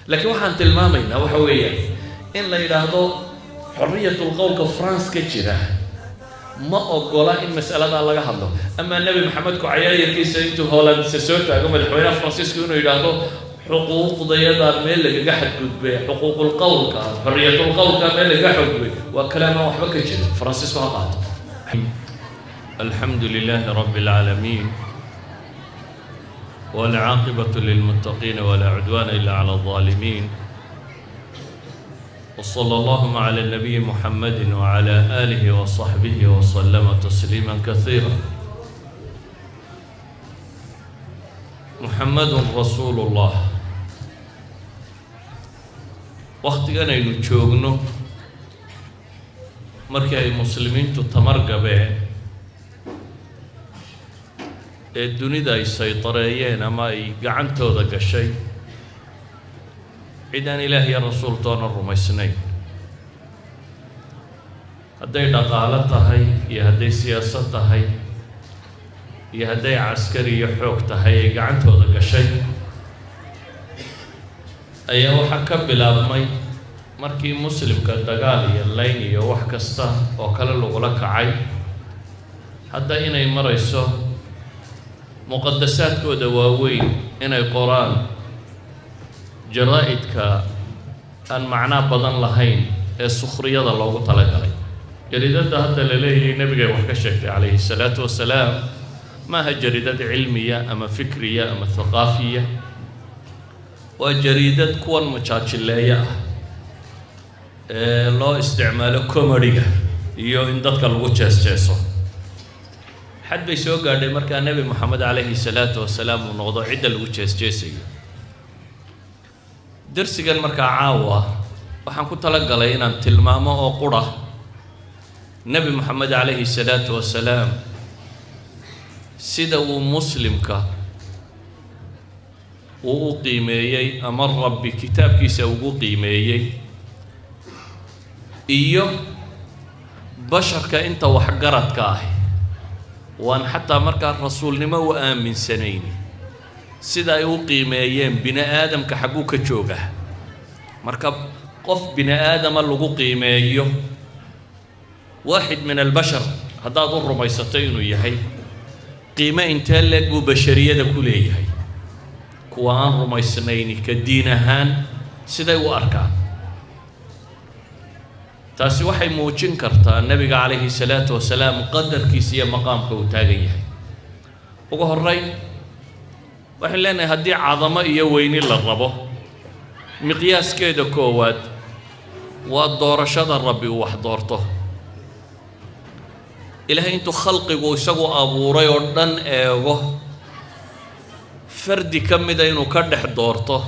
Laakiin waxaan tilmaamaynaa waxa weeyaan in la yidhaahdo xorriyatul qowlka France ka jira ma ogola in mas'aladaa laga hadlo, amaa Nebi Maxamed ku cayaayarkiisa intuu Hollandse soo taago madaxweynaha Faransiisku inuu yidhaahdo xuquuqdayadaa meel lagaga xadgudbay, xuquuqul qowlka, xorriyatul qowlka meel lagaga xadgudbay, waa kalaamaan waxba ka jirin. Faransiisku ha qaato. الحمد لله رب العالمين، والعاقبة للمتقين، ولا عدوان إلا على الظالمين، وصلى اللهم على النبي محمد وعلى آله وصحبه وسلم تسليما كثيرا. محمد رسول الله. Wakhtigan aynu joogno, markii ay muslimiintu tamar gabeen ee dunida ay saytareeyeen ama ay gacantooda gashay cid aan Ilaah iyo rasuul toona rumaysnayn, hadday dhaqaalo tahay iyo hadday siyaasad tahay iyo hadday caskari iyo xoog tahay ay gacantooda gashay, ayaa waxaa ka bilaabmay markii muslimka dagaal iyo layn iyo wax kasta oo kale lagula kacay, hadda inay marayso muqadasaadkooda waaweyn inay qoraan jaraa-idka aan macnaa badan lahayn ee sukhriyada loogu talagalay. Jariidadda hadda la leeyahay nebigay wax ka sheegtay calayhi salaatu wasalaam maaha jariidad cilmiya ama fikriya ama thaqaafiya, waa jariidad kuwan majaajileeya ah ee loo isticmaalo comedy-ga iyo in dadka lagu jees-jeeso. Xad bay soo gaadhay markaa Nebi Moxamed calayhi salaatu wasalaam uu noqdo cidda lagu jees-jeesayo. Darsigan markaa caawa waxaan ku talagalay inaan tilmaamo oo qura Nebi Moxamed calayhi salaatu wasalaam sida uu muslimka uu u qiimeeyey ama Rabbi kitaabkiisa ugu qiimeeyey, iyo basharka inta waxgaradka ahi waan xataa markaa rasuulnimo u aaminsanayni sida ay u qiimeeyeen. Bini aadamka xagguu ka jooga marka qof bini aadama lagu qiimeeyo, waaxid min albashar haddaad u rumaysato inuu yahay, qiime intee leeg buu bashariyada ku leeyahay? Kuwa aan rumaysnayni ka diin ahaan siday u arkaan? Taasi waxay muujin kartaa nebiga calayhi salaatu wasalaam qadarkiisa iyo maqaamka uu taagan yahay. Ugu horreyn waxaynu leenahay, haddii cadamo iyo weyni la rabo, miqyaaskeeda koowaad waa doorashada Rabbi uu wax doorto. Ilaahay intuu khalqigu isagu abuuray oo dhan eego, fardi ka mida inuu ka dhex doorto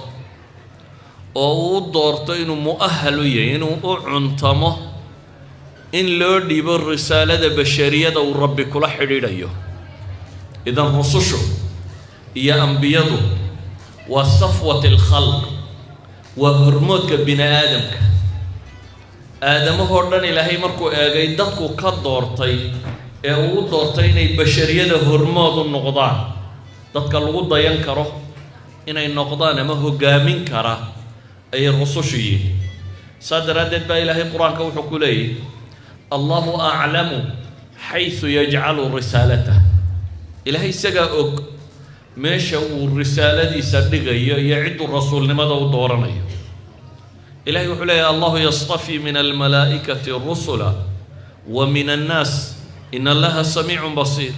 oo uu u doorto inuu mu'ahal u yahay, inuu u cuntamo in loo dhiibo risaalada bashariyada uu Rabbi kula xidhiidhayo. Idan rusushu iyo ambiyadu waa safwat alkhalq, waa hormoodka bini aadamka. Aadamahoo dhan Ilaahay markuu eegay dadku ka doortay ee uu u doortay inay bashariyada hormood u noqdaan, dadka lagu dayan karo inay noqdaan ama hoggaamin kara ayay rusushu yihiin. Saa daraaddeed baa Ilaahay Qur-aanka wuxuu ku leeyahy: "Allahu aclamu xaysu yajcalu risaalatah." Ilaahay isagaa og meesha uu risaaladiisa dhigayo iyo cidduu rasuulnimada u dooranayo. Ilahay wuxuu leeyahy: "Allahu yastafii min almalaa'ikati rusula wa min annaas, in Allaha samiicun basiir."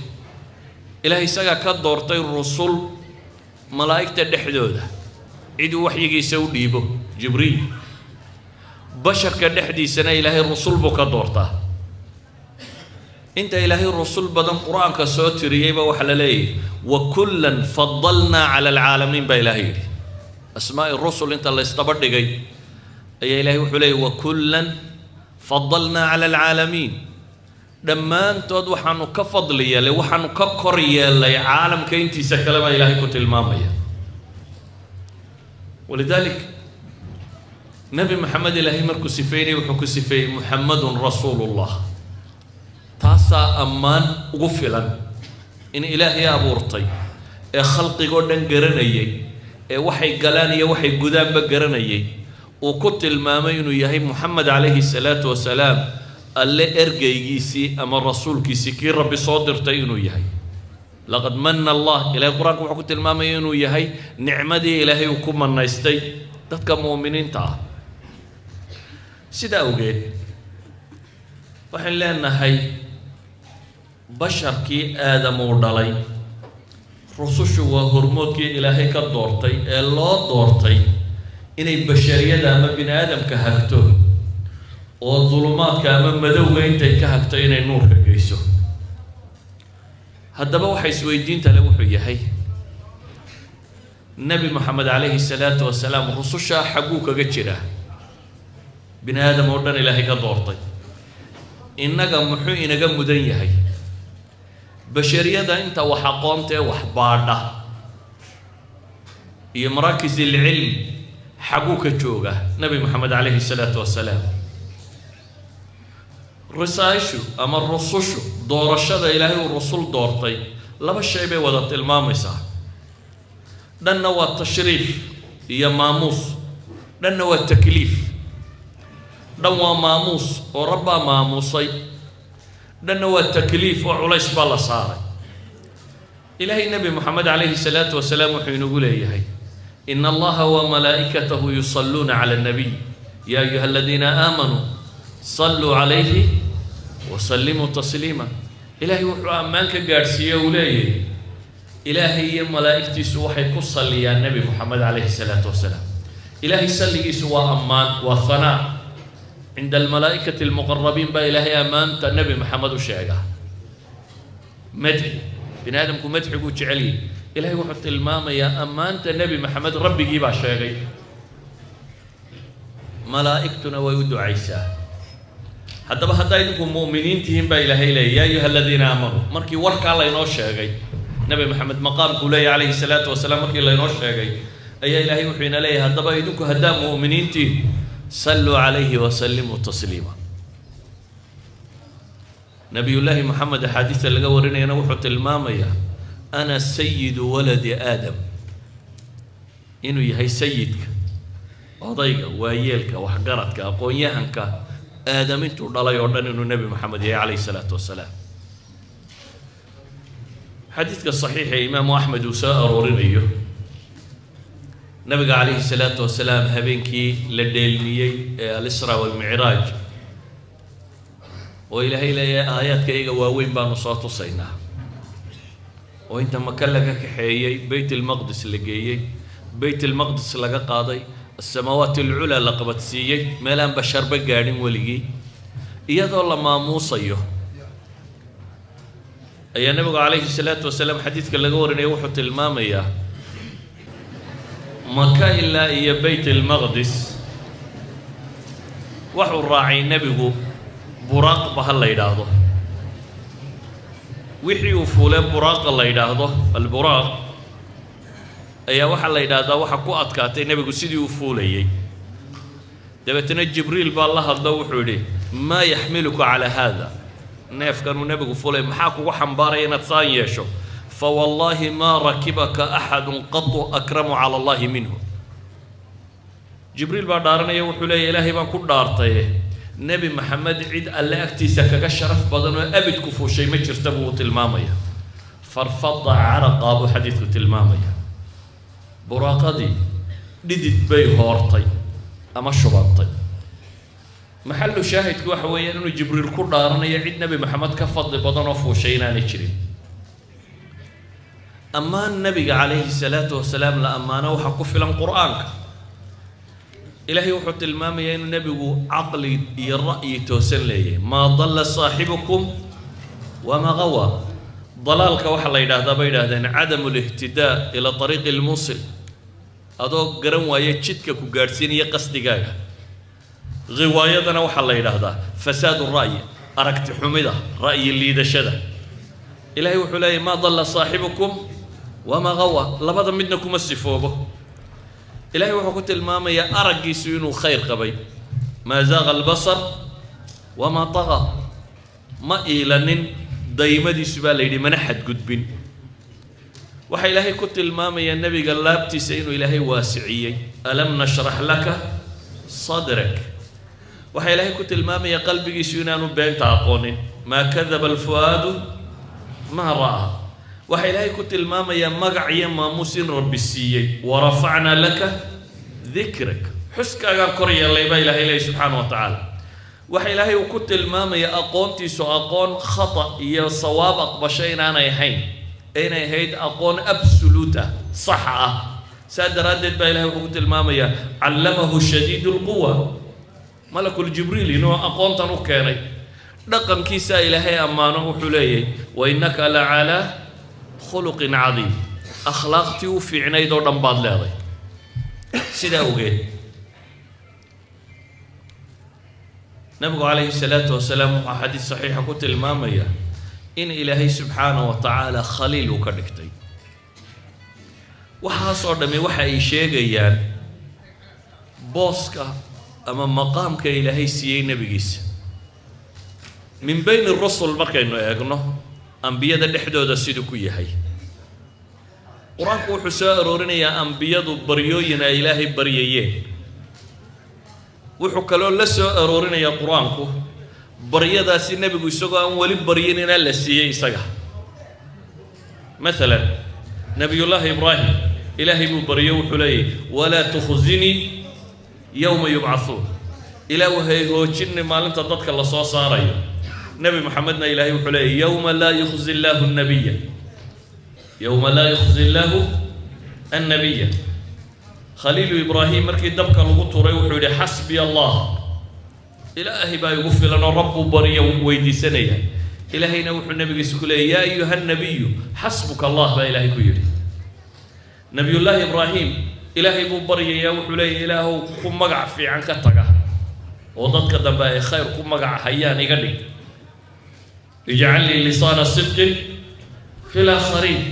Ilahay isagaa ka doortay rusul malaa'igta dhexdooda ciduu waxyigiisa u dhiibo, Jibriil. Basharka dhexdiisana Ilaahay rusul buu ka doortaa. Inta Ilaahay rusul badan Qur-aanka soo tiriyeyba waxaa la leeyahy "wa kullan fadalnaa cala alcaalamiin" baa Ilaahay yidhi. Asmaa'i rusul inta la ysdaba dhigay ayaa Ilahay wuxuu leeyahy "wa kullan fadalnaa cala alcaalamiin", dhammaantood waxaanu ka fadli yeelay, waxaanu ka kor yeelay caalamka intiisa kale baa Ilaahay ku tilmaamaya. Walidaalik Nebi Maxamed Ilaahay markuu sifeynayay wuxuu ku sifeeyey "Muxamadun rasuulullah". Taasaa ammaan ugu filan in Ilaahay abuurtay ee khalqigoo dhan garanayay Ee waxay galaan iyo waxay gudaanba garanayay uu ku tilmaamay inuu yahay Moxamed calayhi salaatu wasalaam Alle ergeygiisii ama rasuulkiisii, kii Rabbi soo dirtay inuu yahay. Laqad mana Allah, Ilahay Qur-aanka wuxuu ku tilmaamaya inuu yahay nicmadii Ilaahay uu ku manaystay dadka mu'miniinta ah. Sidaa awgeed waxaan leenahay, basharkii Aadam uu dhalay, rusushu waa hormoodkii Ilaahay ka doortay ee loo doortay inay bashariyada ama bini aadamka hagto, oo dulumaadka ama madowga intay ka hagto inay nuurka geyso. Haddaba waxa isweydiinta le wuxuu yahay, Nebi Moxamed calayhi salaatu wasalaam rusushaa xagguu kaga jiraa? Bini aadam oo dhan Ilaahay ka doortay, innaga muxuu inaga mudan yahay? Bashariyada inta wax aqoonta ee wax baadha iyo maraakis ilcilm xagguu ka jooga Nebi Moxamed calayhi salaatu wasalaam? Risaashu ama rusushu, doorashada Ilaahay uu rusul doortay, laba shay bay wada tilmaamaysaa. Dhanna waa tashriif iyo maamuus, dhanna waa takliif. Dhan waa maamuus oo Rabbaa maamuusay, dhanna waa takliif oo culays baa la saaray. Ilaahay Nebi Moxamed calayhi salaatu wasalaam wuxuu inagu leeyahay: "Ina Allaha wa malaa'ikatahu yusalluuna cala annabiy, ya ayuha aladiina aamanuu salluu calayhi wasallimuu tasliima." Ilaahay wuxuu ammaan ka gaadhsiiye, uu leeyahay, Ilaahay iyo malaa'igtiisu waxay ku salliyaan Nebi Moxamed calayhi salaatu wasalaam. Ilaahay salligiisu waa ammaan, waa hanaa cinda almalaa'ikati almuqarabiin baa Ilaahay ammaanta Nebi Maxamed u sheegaa. Madxi, bini aadamku madxiguu jecel yahay. Ilahay wuxuu tilmaamayaa ammaanta Nebi Maxamed Rabbigii baa sheegay, malaa'igtuna way u ducaysaa. Haddaba haddaa idinku mu'miniin tihiin baa Ilaahay leeyay, yaa ayuha aladiina aamanuu. Markii warkaa laynoo sheegay, Nebi Maxamed maqaamkuu leeyahy calayhi salaatu wasalaam markii laynoo sheegay, ayaa Ilaahay wuxuu ina leeyahay: haddaba idinku haddaa mu'miniin tihiin, salluu calayhi wasallimuu tasliima. Nabiyullaahi Moxamed axaadiista laga warinayana wuxuu tilmaamayaa "ana sayidu waladi Aadam", inuu yahay sayidka, odayga, waayeelka, waxgaradka, aqoon-yahanka Aadam intuu dhalay oo dhan inuu Nebi Moxamed yahay calayhi salaatu wasalaam. Xadiidka saxiixa ee Imaamu Axmed uu soo aroorinayo, nabiga calayhi salaatu wasalaam habeenkii la dheelmiyey ee alisra walmicraaj, oo Ilaahay leeyahay aayaadka iyaga waaweyn baanu soo tusaynaa, oo inta Maka laga kaxeeyey Beyt ilmaqdis la geeyey, Beyt ilmaqdis laga qaaday, asamaawaat alculaa la qabadsiiyey, meelaan basharba gaadhin weligii, iyadoo la maamuusayo, ayaa nabigu calayhi salaatu wasalaam xadiidka laga warinaya wuxuu tilmaamayaa Maka ilaa iyo Beyt ilmaqdis wuxuu raacay nebigu buraaq ba ha la yidhaahdo. Wixii uu fuulee buraaqa la yidhaahdo, alburaaq, ayaa waxaa la yidhaahdaa waxa ku adkaatay nebigu sidii uu fuulayey. Dabeetana Jibriil baa la hadlo, wuxuu yidhi: "Maa yaxmiluka calaa haada?" Neefkanuu nebigu fuulay maxaa kugu xambaaraya inaad saan yeesho? "Fawallaahi maa rakibaka axadun qatu akramu cala Allahi minhu." Jibriil baa dhaaranaya, wuxuu leeya: "Ilaahay baan ku dhaartaye, Nebi Maxamed cid Alle agtiisa kaga sharaf badan oo abid ku fuushay ma jirta," buu tilmaamaya. Farfada caraqaa buu xadiidku tilmaamaya, buraaqadii dhidid bay hoortay ama shubantay. Maxallu shaahidku waxa weeyaan inuu Jibriil ku dhaaranayo cid Nebi Maxamed ka fadli badan oo fuushay inaanay jirin. Ammaan nebiga calayhi salaatu wasalaam la ammaano waxaa ku filan Qur-aanka. Ilaahay wuxuu tilmaamayaa inuu nebigu caqli iyo ra'yi toosan leeyahay. Maa dalla saaxibukum wamaa gawaa. Dalaalka waxaa la yidhaahdaa, bay yidhahdeen, cadamu lihtidaa ila ariiqi lmuusil, adoo garan waaya jidka ku gaadhsiinaya qasdigaaga. Ghiwaayadana waxaa la yidhaahdaa fasaadu ra'yi, aragti xumida, ra'yi liidashada. Ilaahay wuxuu leeyahy: "Maa dalla saaxibukum wamaa gawa." Labada midna kuma sifoobo. Ilahay wuxuu ku tilmaamayaa araggiisu inuu khayr qabay: "Maa zaaqa albasar wamaa taqa." Ma iilanin daymadiisu baa la yidhi, mana xadgudbin. Waxaa Ilaahay ku tilmaamayaa nebiga laabtiisa inuu Ilaahay waasiciyey, "Alam nashrax laka sadrak." Waxaa Ilaahay ku tilmaamayaa qalbigiisu inaanu beenta aqoonin, "Maa kadaba alfu'aadu maa ra'aa." Waxaa Ilaahay ku tilmaamayaa magac iyo maamuus in Rabbi siiyey, "Warafacnaa laka dikrak," xuskaagaan kor yeellay baa Ilahay leeyay subxaana wa tacaala. Waxa Ilaahay uu ku tilmaamayaa aqoontiisu aqoon khata iyo sawaab aqbasho inaanay ahayn, ee inay ahayd aqoon absolute ah, sax ah. Saa daraaddeed baa Ilahay wuxuu ku tilmaamayaa "Callamahu shadiidu lquwa," malakul Jibriil inuu aqoontan u keenay. Dhaqankiisaa Ilaahay ammaano, wuxuu leeyahay, "Wa innaka la calaa khuluqin cadiim," akhlaaqtii u fiicnayd oo dhan baad leeday. Sidaa ogeed nabigu calayhi salaatu wasalaam wuxuu xadiis saxiixa ku tilmaamaya in Ilaahay subxaana wa tacaala khaliil uu ka dhigtay. Waxaasoo dhammi waxa ay sheegayaan booska ama maqaamka Ilaahay siiyey nebigiisa min bayni rusul. Markaynu eegno ambiyada dhexdooda siduu ku yahay, Qur-aanku wuxuu soo aroorinayaa ambiyadu baryooyin ay Ilaahay baryayeen. Wuxuu kaloo la soo aroorinayaa Qur-aanku baryadaasi nebigu isagoo aan weli baryin inaa la siiyey isaga. Maalan Nabiyullaahi Ibraahim Ilaahay buu baryo, wuxuu leeyahy, "Walaa tukhzinii yowma yubcahuun," Ilaah hay hoojinni maalinta dadka lasoo saarayo. Nebi Moxamedna Ilaahay wuxuu leeyahy, "Yowma laa yukhzi llaahu nabiya, yowma laa yukhzi llaahu annabiya." Khaliilu Ibraahim markii dabka lagu turay wuxuu yidhi, "Xasbiya Allah," Ilaahay baa igu filan, oo Rabbuu baryo weydiisanaya. Ilaahayna wuxuu nabigiisa ku leeyay, "Yaa ayuha nabiyu xasbuka Allah," baa Ilaahay ku yidhi. Nabiyullaahi Ibraahim Ilaahay buu baryayaa, wuxuu leeyahy, "Ilaahow ku magac fiican ka taga oo dadka dambe ay khayr ku magac hayaan iga dhig, ijcal lii lisaana sidqin fi laakhariin."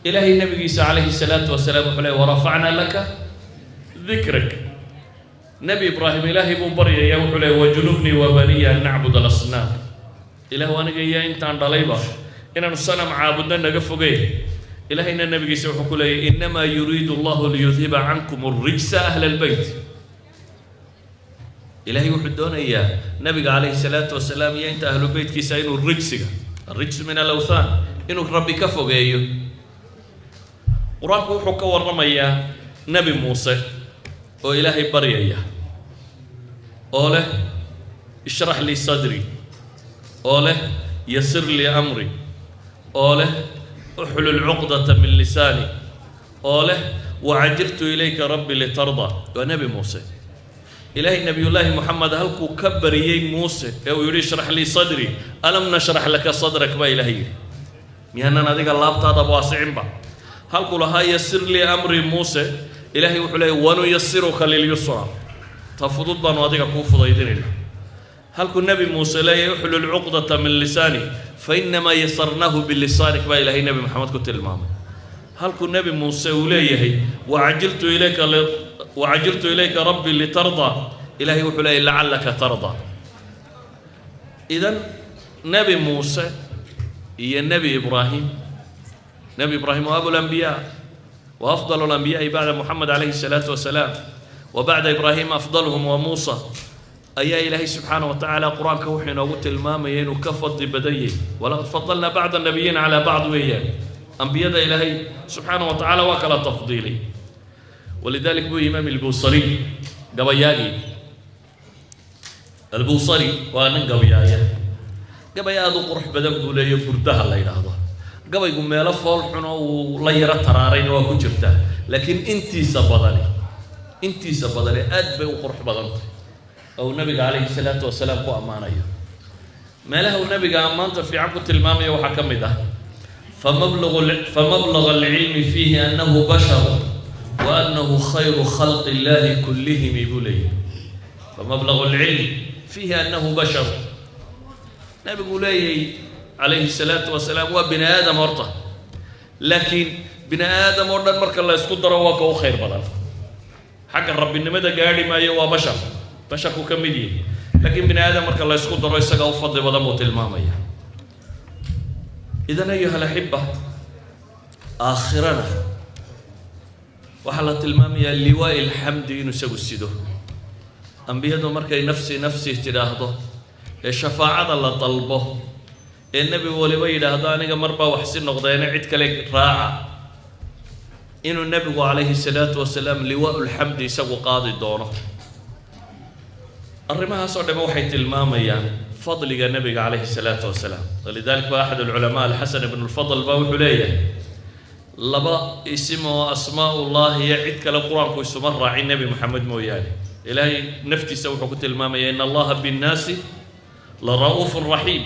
Ilaahay nabigiisa calayhi salaatu wasalaam wuxuu leeyay, "Warafacnaa laka dikrak." Nebi Ibraahim Ilaahay buu baryayaa, wuxuu leeyay, "Wajnubnii wa baniya an nacbud alasnaam," Ilaahu aniga iyo intaan dhalayba inaanu sanam caabudno naga fogee. Ilaahayna nabigiisa wuxuu ku leeyahy, "Innamaa yuriidu allahu liyudhiba cankum alrijsa ahla albeyt." Ilaahay wuxuu doonayaa nabiga calayhi salaatu wasalaam iyo inta ahlu beytkiisa inuu rijsiga, alrijsu min alawthaan, inuu Rabbi ka fogeeyo. Qur-aanku wuxuu ka warramayaa Nebi Muuse oo Ilaahay baryaya, oo leh, "Ishrax lii sadri," oo leh, "Yasir lii amri," oo leh, "Uxlul cuqdata min lisaani," oo leh, "Wacajiltu ilayka rabbi litardaa." Waa Nebi Muuse. Ilaahay Nabiyullaahi Moxamed halkuu ka bariyey Muuse ee uu yidhi, "Ishrax lii sadri," "Alam nashrax laka sadrak," baa Ilaahay yidhi, miyaanan adiga laabtaada waasicinba? Halkuu lahaa, "Yasir lii amri," Muuse, Ilaahay wuxuu leeyay, "Wanuyasiruka lilyusra," ta fudud baanu adiga kuu fudaydinayna. Halkuu Nebi Muuse leeyahay, "Uxlul cuqdata min lisaani," "Fainamaa yasarnaahu bilisaanik," baa Ilaahay Nebi Maxamed ku tilmaamay. Halkuu Nebi Muuse uu leeyahay, "Wacajiltu ilayka rabbi litardaa," Ilaahay wuxuu leeyahy, "Lacallaka tardaa." Idan Nebi Muuse iyo Nebi Ibraahim, Nebi Ibraahim waa abulambiyaa wa afdal alambiyaai bacda Moxamed calayhi salaatu wasalaam, wa bacda Ibraahim afdaluhum wa Muusa, ayaa Ilaahay subxaana wa tacaala Qur-aanka wuxuu inoogu tilmaamaya inuu ka fadli badan yahay. "Walaqad fadalnaa bacda nabiyiina calaa bacd" weeyaan. Ambiyada Ilaahay subxaana wa tacaala waa kala tafdiilay. Walidalik buu Imaam Albusari, gabayaagii Albusari, waa nin gabayaaya, gabay aada u qurux badan buu leeya, Burdaha la yidhaahdo. Gabaygu meelo fool xun oo uu la yaro taraarayna waa ku jirtaa, laakiin intiisa badani aad bay u qurux badantay, oo uu nabiga calayhi salaatu wasalaam ku ammaanayo. Meelaha uu nabiga ammaanta fiican ku tilmaamayo waxaa ka mid ah, "Famablaga alcilmi fiihi annahu basharu wa annahu khayru khalqi illahi kullihimi," buu leeyahy. "Famablagu alcilm fiihi annahu basharu," nabigu leeyahay calayhi salaatu wasalaam, waa bini aadam horta, laakiin bini aadam oo dhan marka la isku daro waa ka u khayr badan. Xagga rabbinimada gaadhi maayo, waa bashar, basharku ka mid yahi, laakiin bini aadam marka la isku daro isagaa u fadli badan buu tilmaamaya. Idan ayuha alaxiba, Aakhirana waxaa la tilmaamayaa liwaa'i alxamdi inuu isagu sido. Ambiyadu markay nafsi nafsi tidhaahdo ee shafaacada la dalbo ee nebi waliba yidhaahdo aniga marbaa wax si noqdeena cid kale raaca, inuu nebigu calayhi salaatu wasalaam liwaa'u lxamdi isagu qaadi doono. Arrimahaas oo dhamme waxay tilmaamayaan fadliga nebiga calayhi salaatu wasalaam. Walidalik ba axad alculamaa Alxasan ibnu lfadl baa wuxuu leeyahay laba isim oo asmaaullahi iyo cid kale qur-aanku isuma raacin Nebi Maxamed mooyaane. Ilaahay naftiisa wuxuu ku tilmaamaya in Allaha binnaasi la ra'uufun raxiim.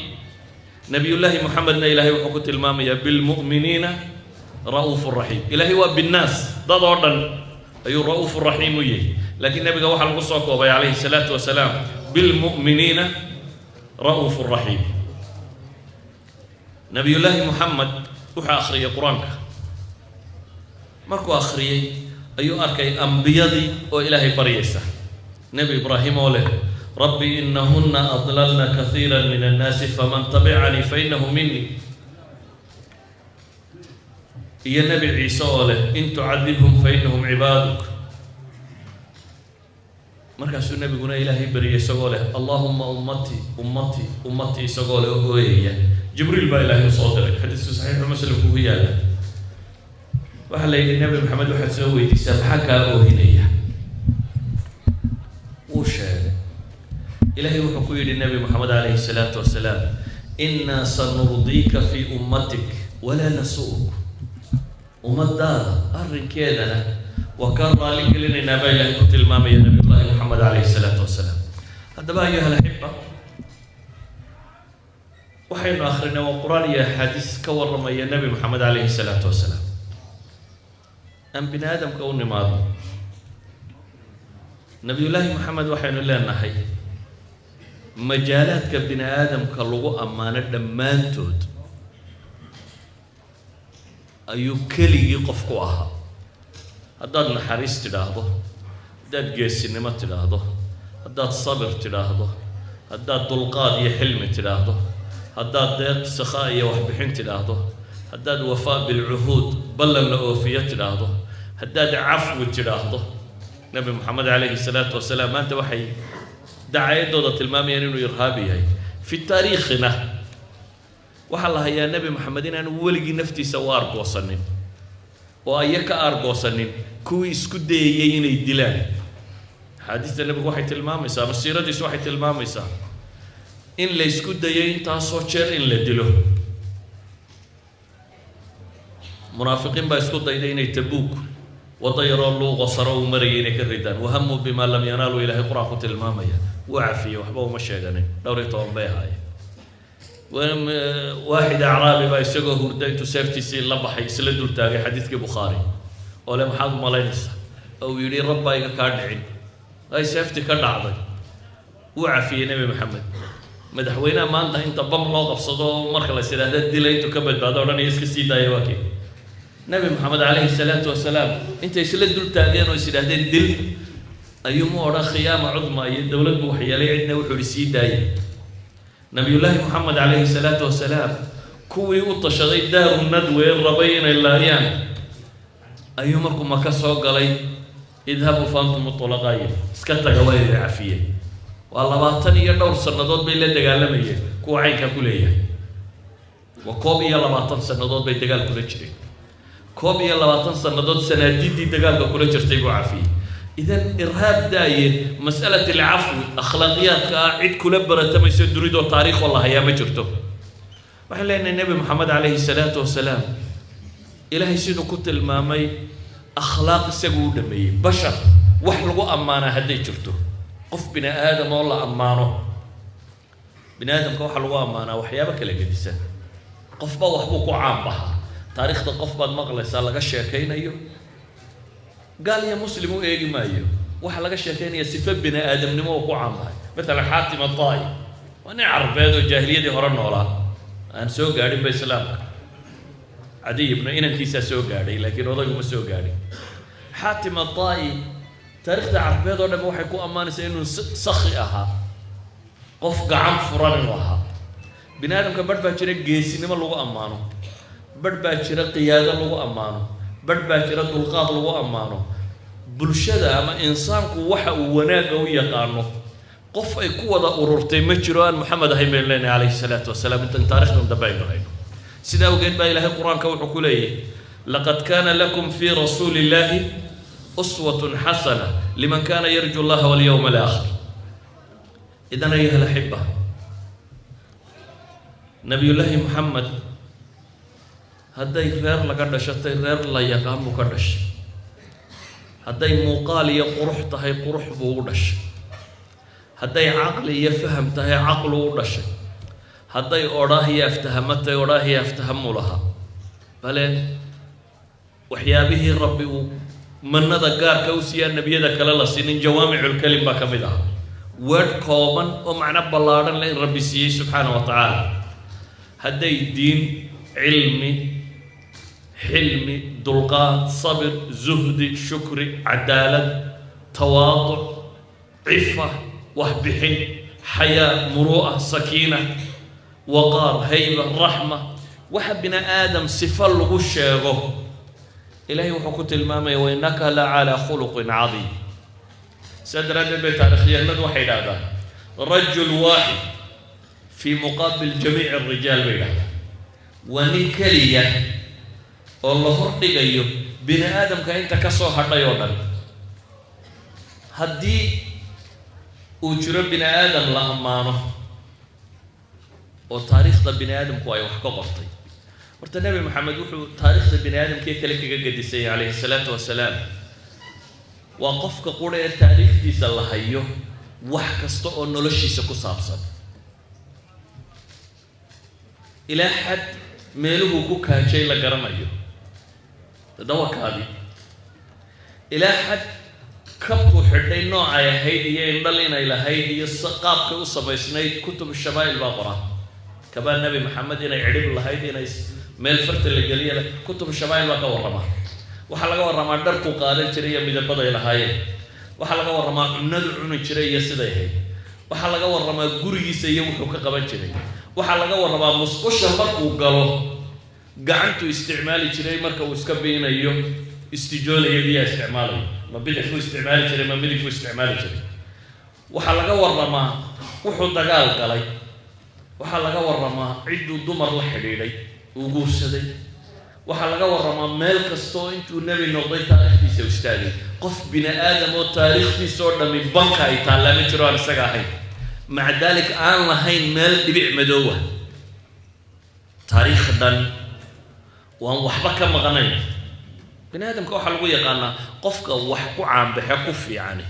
Nabiyullaahi Moxamedna Ilaahay wuxuu ku tilmaamayaa bilmu'miniina ra'uufun raxiim. Ilaahay waa binnaas, dad oo dhan ayuu ra'uufun raxiim u yahay, laakiin nebiga waxaa lagu soo koobay calayhi salaatu wasalaam bilmu'miniina ra'uufun raxiim. Nabiyullaahi Moxamed wuxuu akhriyay qur-aanka. Markuu akhriyey ayuu arkay ambiyadii oo Ilaahay baryaysa, Nebi Ibraahim oo leh rabbi inahuna adlalna kaiira min annaasi faman tabicanii fainahu minii, iyo Nebi Ciise oo leh in tucadibhum fainahum cibaaduk. Markaasuu nebiguna Ilaahay baryay isagoo leh allahuma ummatii ummatii ummatii, isagoo leh oo ooyaya. Jibriil baa Ilaahay usoo diray. Xadiisku Saxiixu Muslimku ku yaalla. Waxaa la yidhi Nebi Maxamed waxaad soo weydiisaa maxaa kaa oohinaya. Wuu sheegay. Ilaahay wuxuu ku yidhi Nebi Moxamed calayhi salaatu wasalaam innaa sanurdiika fii ummatik walaa nasu'uk. Ummadaada arrinkeedana waa kaa raalli gelinaynaa baa Ilaahay ku tilmaamaya Nabiyullahi Moxamed calayhi salaatu wasalaam. Haddaba ayuha alaxiba, waxaynu akrinay waa qur-aan iyo axaadiis ka warramaya Nebi Moxamed calayhi salaatu wasalaam. Aan bini aadamka u nimaadno, Nabiyullaahi Moxamed waxaynu leenahay majaalaadka bini aadamka lagu ammaano dhammaantood ayuu keligii qof ku ahaa. Haddaad naxariis tidhaahdo, haddaad geesinimo tidhaahdo, haddaad sabir tidhaahdo, haddaad dulqaad iyo xilmi tidhaahdo, haddaad deeq sakhaa iyo waxbixin tidhaahdo, haddaad wafaa bilcuhuud ballan la oofiyo tidhaahdo, haddaad cafwi tidhaahdo, Nebi Moxamed calayhi salaatu wasalaam maanta waxay dacayaddooda tilmaamayaan inuu irhaabi yahay. Fi taariikhina waxaa la hayaa Nebi Moxamed inaanu weligii naftiisa u aargoosanin oo aya ka aargoosanin kuwii isku dayayey inay dilaan. Axaadiista nebigu waxay tilmaamaysaa ama siiradiisu waxay tilmaamaysaa in la isku dayay intaasoo jeer in la dilo. Munaafiqiin baa isku dayday inay Tabuuk waddo yaroo luuqo saro uu marayay inay ka ridaan. Wahamuu bimaa lam yanaaluu, Ilaahay qur-aanku tilmaamaya. Wuu cafiyey, waxba uma sheeganin. Dhowr iyo toban bay ahaayeen. Waaxid acraabi baa isagoo hurda intuu seeftiisii la baxay isla dul taagay, xadiidkii Bukhaari oo le maxaad u malaynaysaa, oo uu yidhi rabbaa iga kaa dhicin, ay seeftii ka dhacday. Wuu cafiyey Nebi Maxamed. Madaxweynaha maanta inta bam loo qabsado marka la is idhaahda dila intuu ka badbaado odhanaya iska sii daaya waa kii Nebi Maxamed calayhi salaatu wasalaam. Intay isla dul taageen oo is idhaahdeen dil ayuu mu odhan khiyaama cudma iyo dowlad buu waxyeelay cidna, wuxuu ihi sii daaya. Nabiyullaahi Moxamed calayhi salaatu wasalaam kuwii u tashaday Daaru Nadwe rabay inay laayaan ayuu markuu Maka soo galay idhabuu fa antum tulaqaaye, iska taga, waa idin cafiyeen. Waa 20 iyo dhowr sannadood bay la dagaalamayeen kuwa caynkaa ku leeyahay. Waa 21 sannadood bay dagaal kula jireen. 21 sannadood sanaadiidii dagaalka kula jirtay buu cafiyey. Idan irhaab daaye, mas'alat alcafwi akhlaaqiyaadka ah cid kula baratamayso dunidoo taariikhoo la hayaa ma jirto. Waxaan leenahay Nebi Moxamed calayhi salaatu wasalaam Ilaahay siduu ku tilmaamay akhlaaq isagu u dhameeyey. Bashar wax lagu ammaanaa hadday jirto, qof bini aadam oo la ammaano, bini aadamka waxaa lagu ammaanaa waxyaabo kala gedisan. Qofba waxbuu ku caan baxaa. Taariikhda qof baad maqlaysaa laga sheekaynayo, gaal iyo muslim u eegi maayo, waxaa laga sheekaynaya sifo bini aadamnimo oo ku caan baxay. Matalan Xaatim ataa waa nin carbeed oo jaahiliyadii hore noolaa, aan soo gaadhinba islaamka. Cadiy ibnu inankiisaa soo gaadhay, laakiin odaygu ma soo gaadhin. Xaatim ataa taariikhda carbeed oo dhan waxay ku ammaanaysaa inuu sakhi ahaa, qof gacan furan inuu ahaa. Bini aadamka barh baa jira geesinimo lagu ammaano, Barh baa jira qiyaado lagu ammaano, barh baa jira dulqaad lagu ammaano. Bulshada ama insaanku waxa uu wanaagga u yaqaano qof ay ku wada ururtay ma jiro aan Moxamed ahayn baynu leenahay calayhi salaatu wasalaam, intan taarikhdan dambe aynu hayno. Sida awgeed baa Ilaahay Qur-aanka wuxuu ku leeyahay: "Laqad kaana lakum fii rasuuli illahi uswatun xasana liman kana yarju allaha walyawma alaakhir." Idan, ayuha alaxiba, Nabiyullaahi Moxamed hadday reer laga dhashatay, reer la yaqaan buu ka dhashay. Hadday muuqaal iyo qurux tahay, qurux buu u dhashay. Hadday caqli iyo faham tahay, caqlu u dhashay. Hadday odhaah iyo aftahamo tahay, odhaah iyo aftahamuu lahaa. Bale waxyaabihii Rabbi uu manada gaarka u siiyaa nebiyada kale la siinin, jawaamiculkelim baa ka mid ah, weedh kooban oo macno ballaadhan le in Rabbi siiyey subxaana wa tacaala. Hadday diin, cilmi, xilmi, dulqaad, sabir, zuhdi, shukri, cadaalad, tawaaduc, cifa, waxbixin, xayaa, muru'a, sakiina, waqaar, hayba, raxma, waxa bini aadam sifo lagu sheego, Ilahay wuxuu ku tilmaamaya: "Wainaka la calaa khuluqin cadiim." Sidaa daraaddeed bay taarikhyahanadu waxay idhahdaan: "Rajul waaxid fii muqaabil jamiici arijaal," bay idhahdaan. Waa nin keliya oo la hordhigayo bini aadamka inta ka soo hadhay oo dhan. Haddii uu jiro bini aadam la ammaano oo taariikhda bini aadamku ay wax ka qortay, horta Nebi Maxamed wuxuu taariikhda bini aadamkii kale kaga gedisay calayhi salaatu wasalaam, waa qofka qura ee taariikhdiisa la hayo wax kasta oo noloshiisa ku saabsan, ilaa xad meeluhuu ku kaajay la garanayo, dawakaadi, ilaa xad kabtuu xidhay noocay ahayd iyo indhal inay lahayd iyo qaabkay u samaysnayd. Kutub shamaa'il baa qora kabaa Nebi Maxamed inay cidhib lahayd, inay meel farta la geliya. Kutub shamaa'il baa ka warrama. Waxaa laga warramaa dharkuu qaadan jiray iyo midabaday lahaayeen. Waxaa laga warramaa cunadu cuni jiray iyo siday ahayd. Waxaa laga warramaa gurigiisa iyo wuxuu ka qaban jiray. Waxaa laga warramaa musqusha markuu galo gacantuu isticmaali jiray, marka uu iska biinayo, istijoonayo, biyaha isticmaalayo, ma bidix buu isticmaali jiray, ma midig buu isticmaali jiray. Waxaa laga warramaa wuxuu dagaal galay. Waxaa laga warramaa cidduu dumar la xidhiidhay, uu guursaday. Waxaa laga warramaa meel kastoo intuu nebi noqday taariikhdiisa istaagay. Qof bini aadam oo taariikhdiisa oo dhammi banka ay taallaa ma jiro aan isaga ahayn. Maca daalik aan lahayn meel dhibic madoowa, taariikh dhan waan waxba ka maqnayn. Bini aadamka waxaa lagu yaqaanaa qofka wax ku caanbaxe ku fiicani,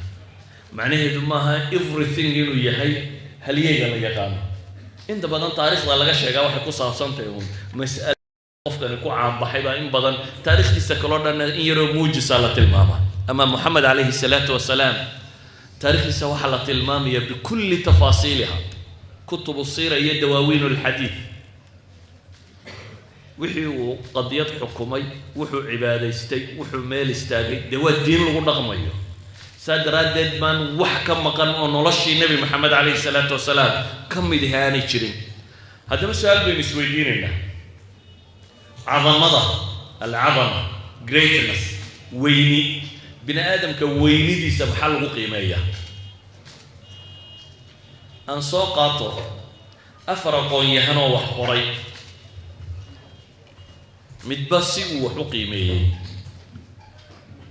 macnaheedu maaha everything inuu yahay halyeyga la yaqaano. Inta badan taariikhda laga sheegaa waxay ku saabsantahay uun mas'ala qofkani ku caanbaxay baa in badan, taariikhdiisa kaloo dhan in yaroo muujisa la tilmaamaa. Ama Moxamed calayhi salaatu wasalaam taariikhdiisa waxaa la tilmaamaya bikulli tafaasiiliha, kutubu siira iyo dawaawiin alxadiid, wixii uu qadiyad xukumay, wuxuu cibaadaystay, wuxuu meel istaagay. Dee waa diin lagu dhaqmayo. Saa daraaddeed baan wax ka maqan oo noloshii Nebi Maxamed calayhi salaatu wasalaam ka mid ihi aanay jirin. Haddaba su-aal baynu isweydiinaynaa: cadamada, alcadama, greatness, weyni, bini aadamka weynidiisa maxaa lagu qiimeeyaa? Aan soo qaato afar aqoon-yahan oo wax qoray, midba si uu wax u qiimeeyey.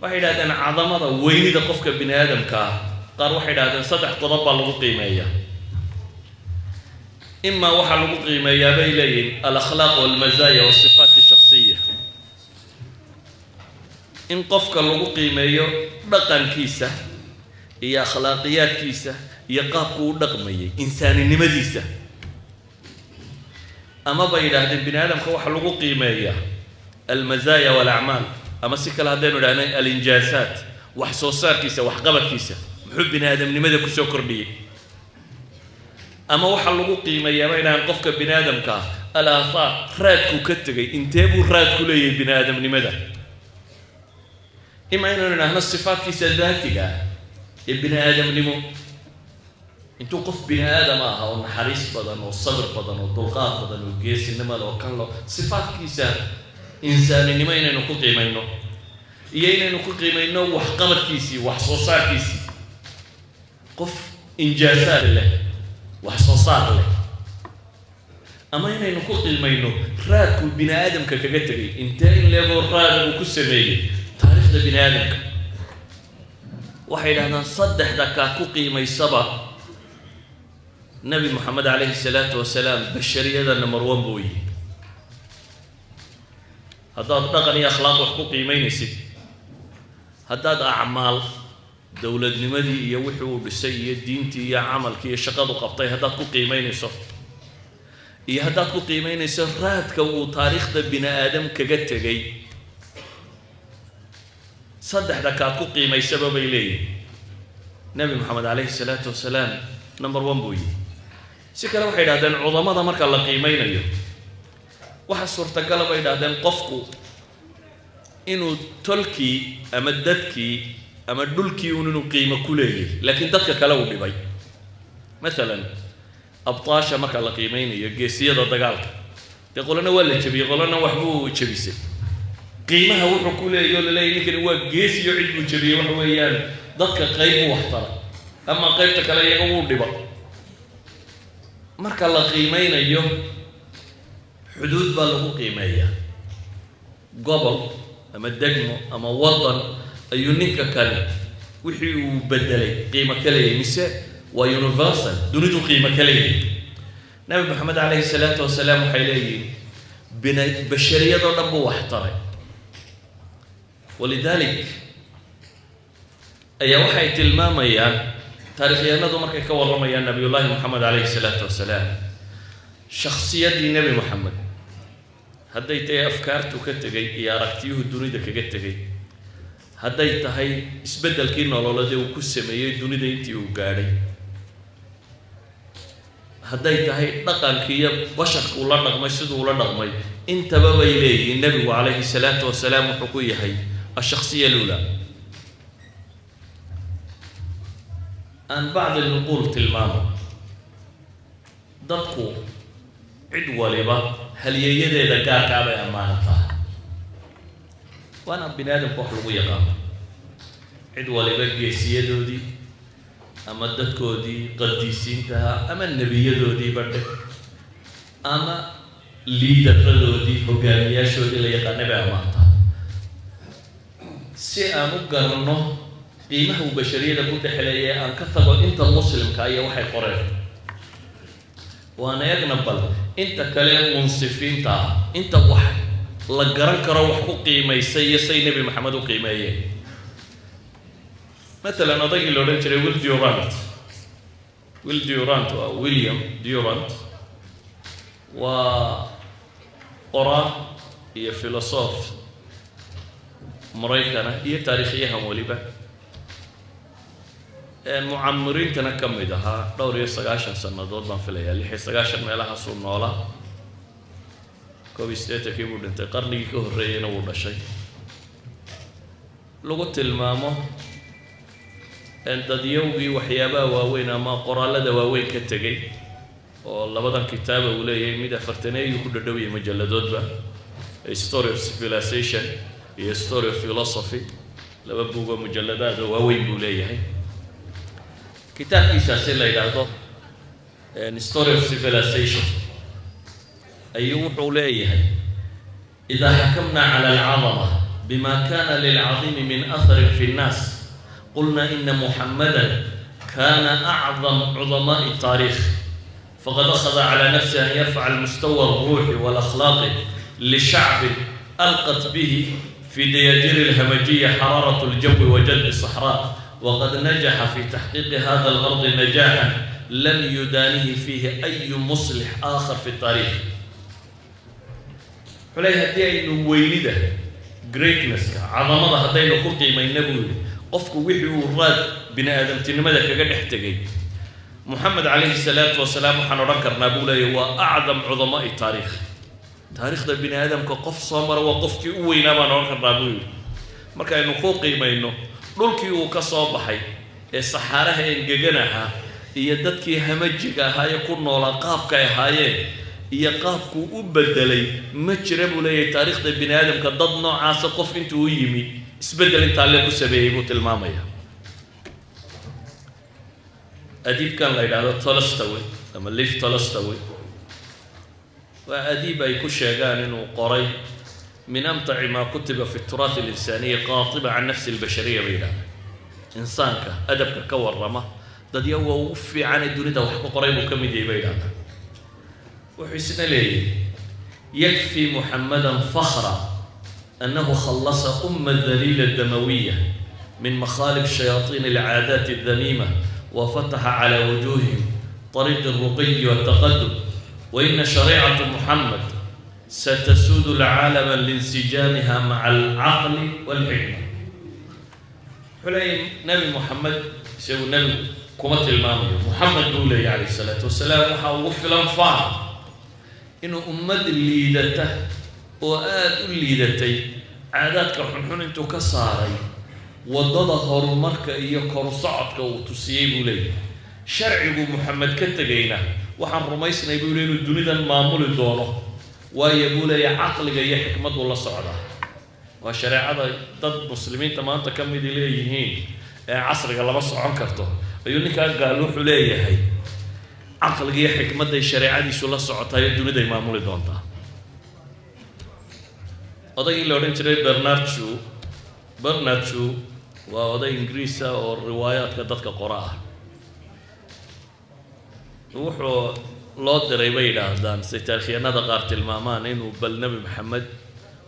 Waxay yidhahdeen cadamada, weynida qofka bini aadamka ah, qaar waxay idhahdeen saddex qodob baa lagu qiimeeyaa. Imaa waxaa lagu qiimeeyaa, bay leeyihin, alakhlaaq walmazaaya wasifaat ashaksiya, in qofka lagu qiimeeyo dhaqankiisa iyo akhlaaqiyaadkiisa iyo qaabku u dhaqmayay, insaaninimadiisa. Ama bay yidhaahdeen bini aadamka waxaa lagu qiimeeyaa almazaaya walacmaal, ama si kale haddaynu idhahnay alinjaasaat, wax soo saarkiisa, waxqabadkiisa, muxuu bini aadamnimada kusoo kordhiyey. Ama waxaa lagu qiimeeyaa, bay dhahaan, qofka bini aadamka ah al aathaar, raadkuu ka tegay, intee buu raad ku leeyahay bini aadamnimada. Ima inaynu idhaahno sifaatkiisa daatiga ah ee bini aadamnimo, intuu qof bini aadam ah oo naxariis badan oo sabir badan oo dulqaad badan oo geesinimo leh oo kan lo sifaatkiisa Insaaninimo inaynu ku qiimayno iyo inaynu ku qiimayno waxqabadkiisii, wax soo saarkiisii, qof injaasaad leh, wax soo saar leh, ama inaynu ku qiimayno raadkuu bini aadamka kaga tegay, intee in leegoo raada uu ku sameeyey taariikhda bini aadamka. Waxay yidhahdaan, saddexda kaad ku qiimaysaba, Nebi Moxamed calayhi salaatu wasalaam bashariyada number one buu yihi. Haddaad dhaqan iyo akhlaaq wax ku qiimaynaysid, haddaad acmaal dowladnimadii iyo wixii uu dhisay iyo diintii iyo camalkii iyo shaqadu qabtay haddaad ku qiimaynayso, iyo haddaad ku qiimaynayso raadka uu taariikhda bini aadam kaga tegay, saddexda kaad ku qiimaysaba, bay leeyihin, Nebi Moxamed calayhi salaatu wasalaam number one buu yihi. Si kale waxay idhahdeen, cudamada marka la qiimeynayo, waxa suurtagala, bay idhahdeen, qofku inuu tolkii ama dadkii ama dhulkii un inuu qiimo ku leeyahy, laakiin dadka kale uu dhibay. Maalan, abtaasha marka la qiimeynayo, geesiyada dagaalka, dee qolana waa la jebiyey, qolana waxbuu jebisay. Qiimaha wuxuu ku leeyahy oo laleeyahy ninkani waa geesiyo cid buu jebiyey, waxa weeyaan dadka qayb buu waxtaray, ama qaybta kale iyaga wuu dhiba. Marka la qiimeynayo, xuduud baa lagu qiimeeyaa. Gobol ama degmo ama waddan ayuu ninka kale wixii uu bedelay qiimo ka leeyahay, mise waa universal, dunidu qiimo ka leeyahay? Nabi Maxamed calayhi salaatu wasalaam, waxay leeyihiin, bina bashariyadoo dhan buu wax taray. Walidalik ayaa waxay tilmaamayaan taarikhyahanadu, markay ka warramayaan Nabiyullaahi Moxamed calayhi salaatu wasalaam, shakhsiyaddii Nebi Moxamed, hadday tahay afkaartu ka tegay iyo aragtiyuhu dunida kaga tegay, hadday tahay isbeddelkii nololeed ee uu ku sameeyey dunida intii uu gaadhay, hadday tahay dhaqankii iyo basharka ula dhaqmay, siduu ula dhaqmay, intaba, bay leeyihiin, nebigu calayhi salaatu wasalaam wuxuu ku yahay ashakhsiya lula. Aan bacdi nuquul tilmaamo. Dadku cid waliba halyeeyadeeda gaarkaa bay ammaanataa, waana bini aadamka wax lagu yaqaano. Cid waliba geesiyadoodii ama dadkoodii qadiisiintaha ama nebiyadoodii badhe ama liidaradoodii, hogaamiyaashoodii la yaqaanay bay ammaantaa. Si aan u garanno qiimaha uu bashariyada ku dhexleeyay, aan ka tago inta muslimka iyo waxay qoreen, waan eegna bal inta kale munsifiinta ah, inta wax la garan karo wax ku qiimaysay iyo say Nebi Maxamed u qiimeeyeen. Maalan, odaygii la odhan jiray Will Durant. Will Durant waa William Durant, waa qoraa iyo filosof Maraykana iyo taariikhyahan, weliba mucamiriintana ka mid ahaa. Dhowr iyo sagaashan sannadood baan filayaa, 96 meelahaasuu noolaa. 81-kii buu dhintay, qarnigii ka horreeyeyna wuu dhashay. Lagu tilmaamo dadyowgii waxyaabaha waaweyn ama qoraallada waaweyn ka tegey, oo labadan kitaaba uu leeyahay, mid afartaneeyuu ku dhadhowiyay majalladoodba, Story of Civilization iyo Story of Philosophy, laba buugoo mujalladaad oo waaweyn buu leeyahay. Kitaabkiisaasi la yidhaahdo Story of Civilization ayuu wuxuu leeyahay: "إذا حكمنا على العظمة بما كان للعظيم من أثر في الناس، قلنا إن محمدا كان أعظم عظماء التاريخ، فقد أخذ على نفسه أن يرفع المستوى الروحي والأخلاقي لشعب ألقت به في دياجير الهمجية حرارة الجو وجدب الصحراء، وقد نجح في تحقيق هذا الغرض نجاحا لم يدانه فيه أي مصلح آخر في التاريخ." Xulay, haddii aynu weynida, greatnesska, cadamada haddaynu ku qiimayna, buu yidhi, qofku wixii uu raad bini aadamtinimada kaga dhex tegay, Moxamed calayhi salaatu wasalaam waxaan odhan karnaa, buu leeyahy, waa acdam cudamaa'i taariikh. Taariikhda bini aadamka qof soo mara waa qofkii u weynaa baan odhan karnaa, buu yidhi. Markaynu ku qiimayno dhulkii uu ka soo baxay ee saxaaraha engegan ahaa iyo dadkii hamajiga ahaa ee ku noolaa qaabka ay ahaayeen. Iyo qaabkuu u bedelay ma jira, buu leeyahay, taariikhda bini aadamka dad noocaasa qof intuu u yimi isbeddel intaa le ku sameeyey, buu tilmaamaya. Adiibkan la yidhaahdo Tolstoy ama Lev Tolstoy waa adiib ay ku sheegaan inuu qoray من أمتع ما كتب في التراث الإنساني قاطبة عن نفس البشرية, bay yidhahdeen. Insaanka adabka ka warrama dad yawa ugu fiican ee dunida wax ku qoray buu ka mid yahay, bay yidhahdaan. Wuxuu isna leeyahy: يكفي محمدا فخرا أنه خلص أمة الذليلة الدموية من مخالب شياطين العادات الذميمة وفتح على وجوههم طريق الرقي والتقدم، وإن شريعة محمد ستسود العالم لانسجامها مع العقل والحكمة. Wuxuu leeyahy Nebi Moxamed, isagu nebigu kuma tilmaamayo, Moxamed buu leeyahy calayh isalaatu wasalaam, waxaa ugu filan faan inuu ummad liidata oo aada u liidatay caadaadka xunxun intuu ka saaray waddada horumarka iyo koru socodka uu tusiyey, buu leeyahy. Sharcigu Moxamed ka tegayna waxaan rumaysnay, buu leey, inuu dunidan maamuli doono, waayo, buu leeyahy, caqliga iyo xikmaddu la socdaa. Waa shareecada dad muslimiinta maanta ka midi leeyihiin ee casriga lama socon karto, ayuu ninkaa gaal wuxuu leeyahay caqliga iyo xikmadday shareecadiisu la socotayo duniday maamuli doontaa. Odaygii la odhan jiray Bernard Shaw, Bernard Shaw waa oday Ingiriisa oo riwaayaadka dadka qora ah. Wuxuu loo diray, bay yidhaahdaan, say taarikhyanada qaar tilmaamaan, inuu bal Nebi Maxamed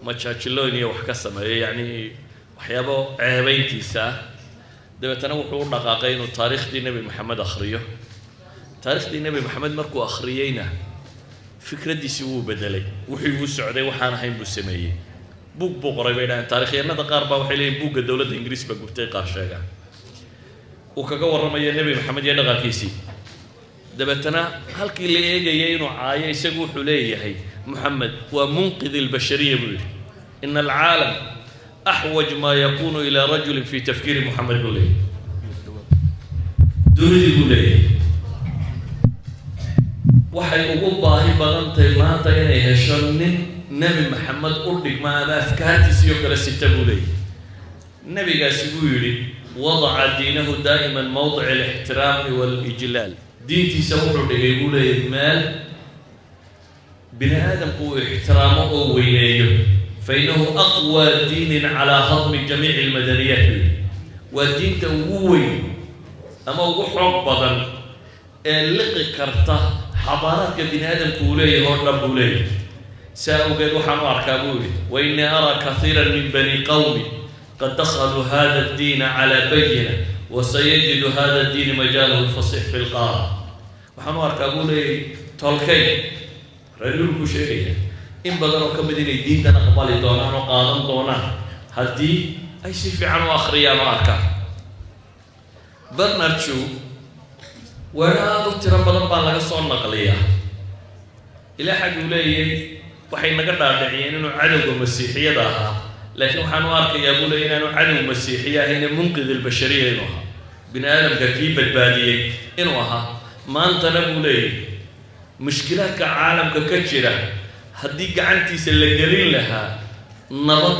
majaajilooyin iyo wax ka sameeyo, yacni waxyaabo ceebeyntiisa ah. Dabeetana wuxuu u dhaqaaqay inuu taariikhdii Nebi Maxamed akhriyo. Taarikhdii Nebi Maxamed markuu akhriyeyna fikraddiisii wuu bedelay, wixii uu socday waxaan ahayn buu sameeyey. Buug buu qoray, bay dhahdeen taarikhyanada qaar baa. Waxay leeyihin buugga dowladda Ingiriis baa gubtay, qaar sheegaan, uu kaga warramayo Nebi Maxamed iyo dhaqankiisii. Dabeetana halkii la eegayay inuu caayo, isagu wuxuu leeyahay Moxamed waa منقذ البشرية, buu yidhi. إن العالم أحوج ما يكون إلى رجل في تفكير محمد, buu leeyahay. Dunidii, buu leeyahay, waxay ugu baahi badan tahay maanta inay hesho nin Nebi Maxamed u dhigma ama afkaartiisiyo kale sita, buu leeyahay. Nebigaasi, buu yidhi, وضع دينه دائما موضع الاحترام والإجلال. Diintiisa wuxuu dhigay, buu leeyahay, meel bini aadamku uu ixtiraamo oo weyneeyo. فإنه أقوى دين على هضم جميع المدنيات, buu yidhi. Waa diinta ugu weyn ama ugu xoog badan ee liqi karta xadaaraadka bini aadamku uu leeyahay oo dhan, buu leeyahay. Saa awgeed waxaan u arkaa, buu yidhi, وإني أرى كثيرا من بني قومي قد دخلوا هذا الدين على بينة وسيجد هذا الدين مجاله الفصيح في القارة. Waxaan u arkaa, buu leeyahay, tolkay reer Yurubkuu sheegaya in badan oo ka mid inay diintan aqbali doonaan oo qaadan doonaan haddii ay si fiican u akhriyaan oo arkaan. Bernard Shaw weero aada u tiro badan baa laga soo naqliyaa, ilaa xag uu leeyahay waxay naga dhaadhiciyeen inuu cadowga masiixiyada ahaa, laakiin waxaan u arkayaa, buu leeyay, inaanu cadow masiixiye ahayne منقذ البشرية inuu ahaa, bini aadamka kii badbaadiyey inuu ahaa. Maantana, buu leeyahy, mushkilaadka caalamka ka jira haddii gacantiisa la gelin lahaa nabad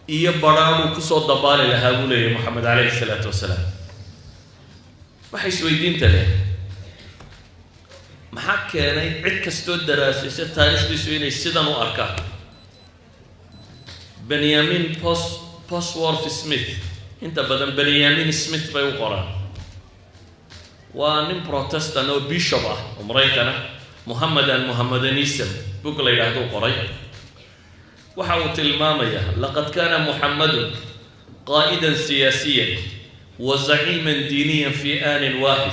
iyo badhaadhuu kusoo dabaali lahaa, buu leeyahy Moxamed calayhi salaatu wasalaam. Waxa isweydiinta leh: maxaa keenay cid kastoo daraasaysa taariikhdiisu inay sidan u arkaan? Benyamin Bosworth Smith, inta badan Benyamin Smith bay u qoraan, waa nin Protestant oo bishop ah oo Maraykan ah. Muhammad and Muhammadanism book la yidhahduu qoray. Waxa uu tilmaamayaa: لقد كان محمد قائدا سياسيا وزعيما دينيا في آن واحد،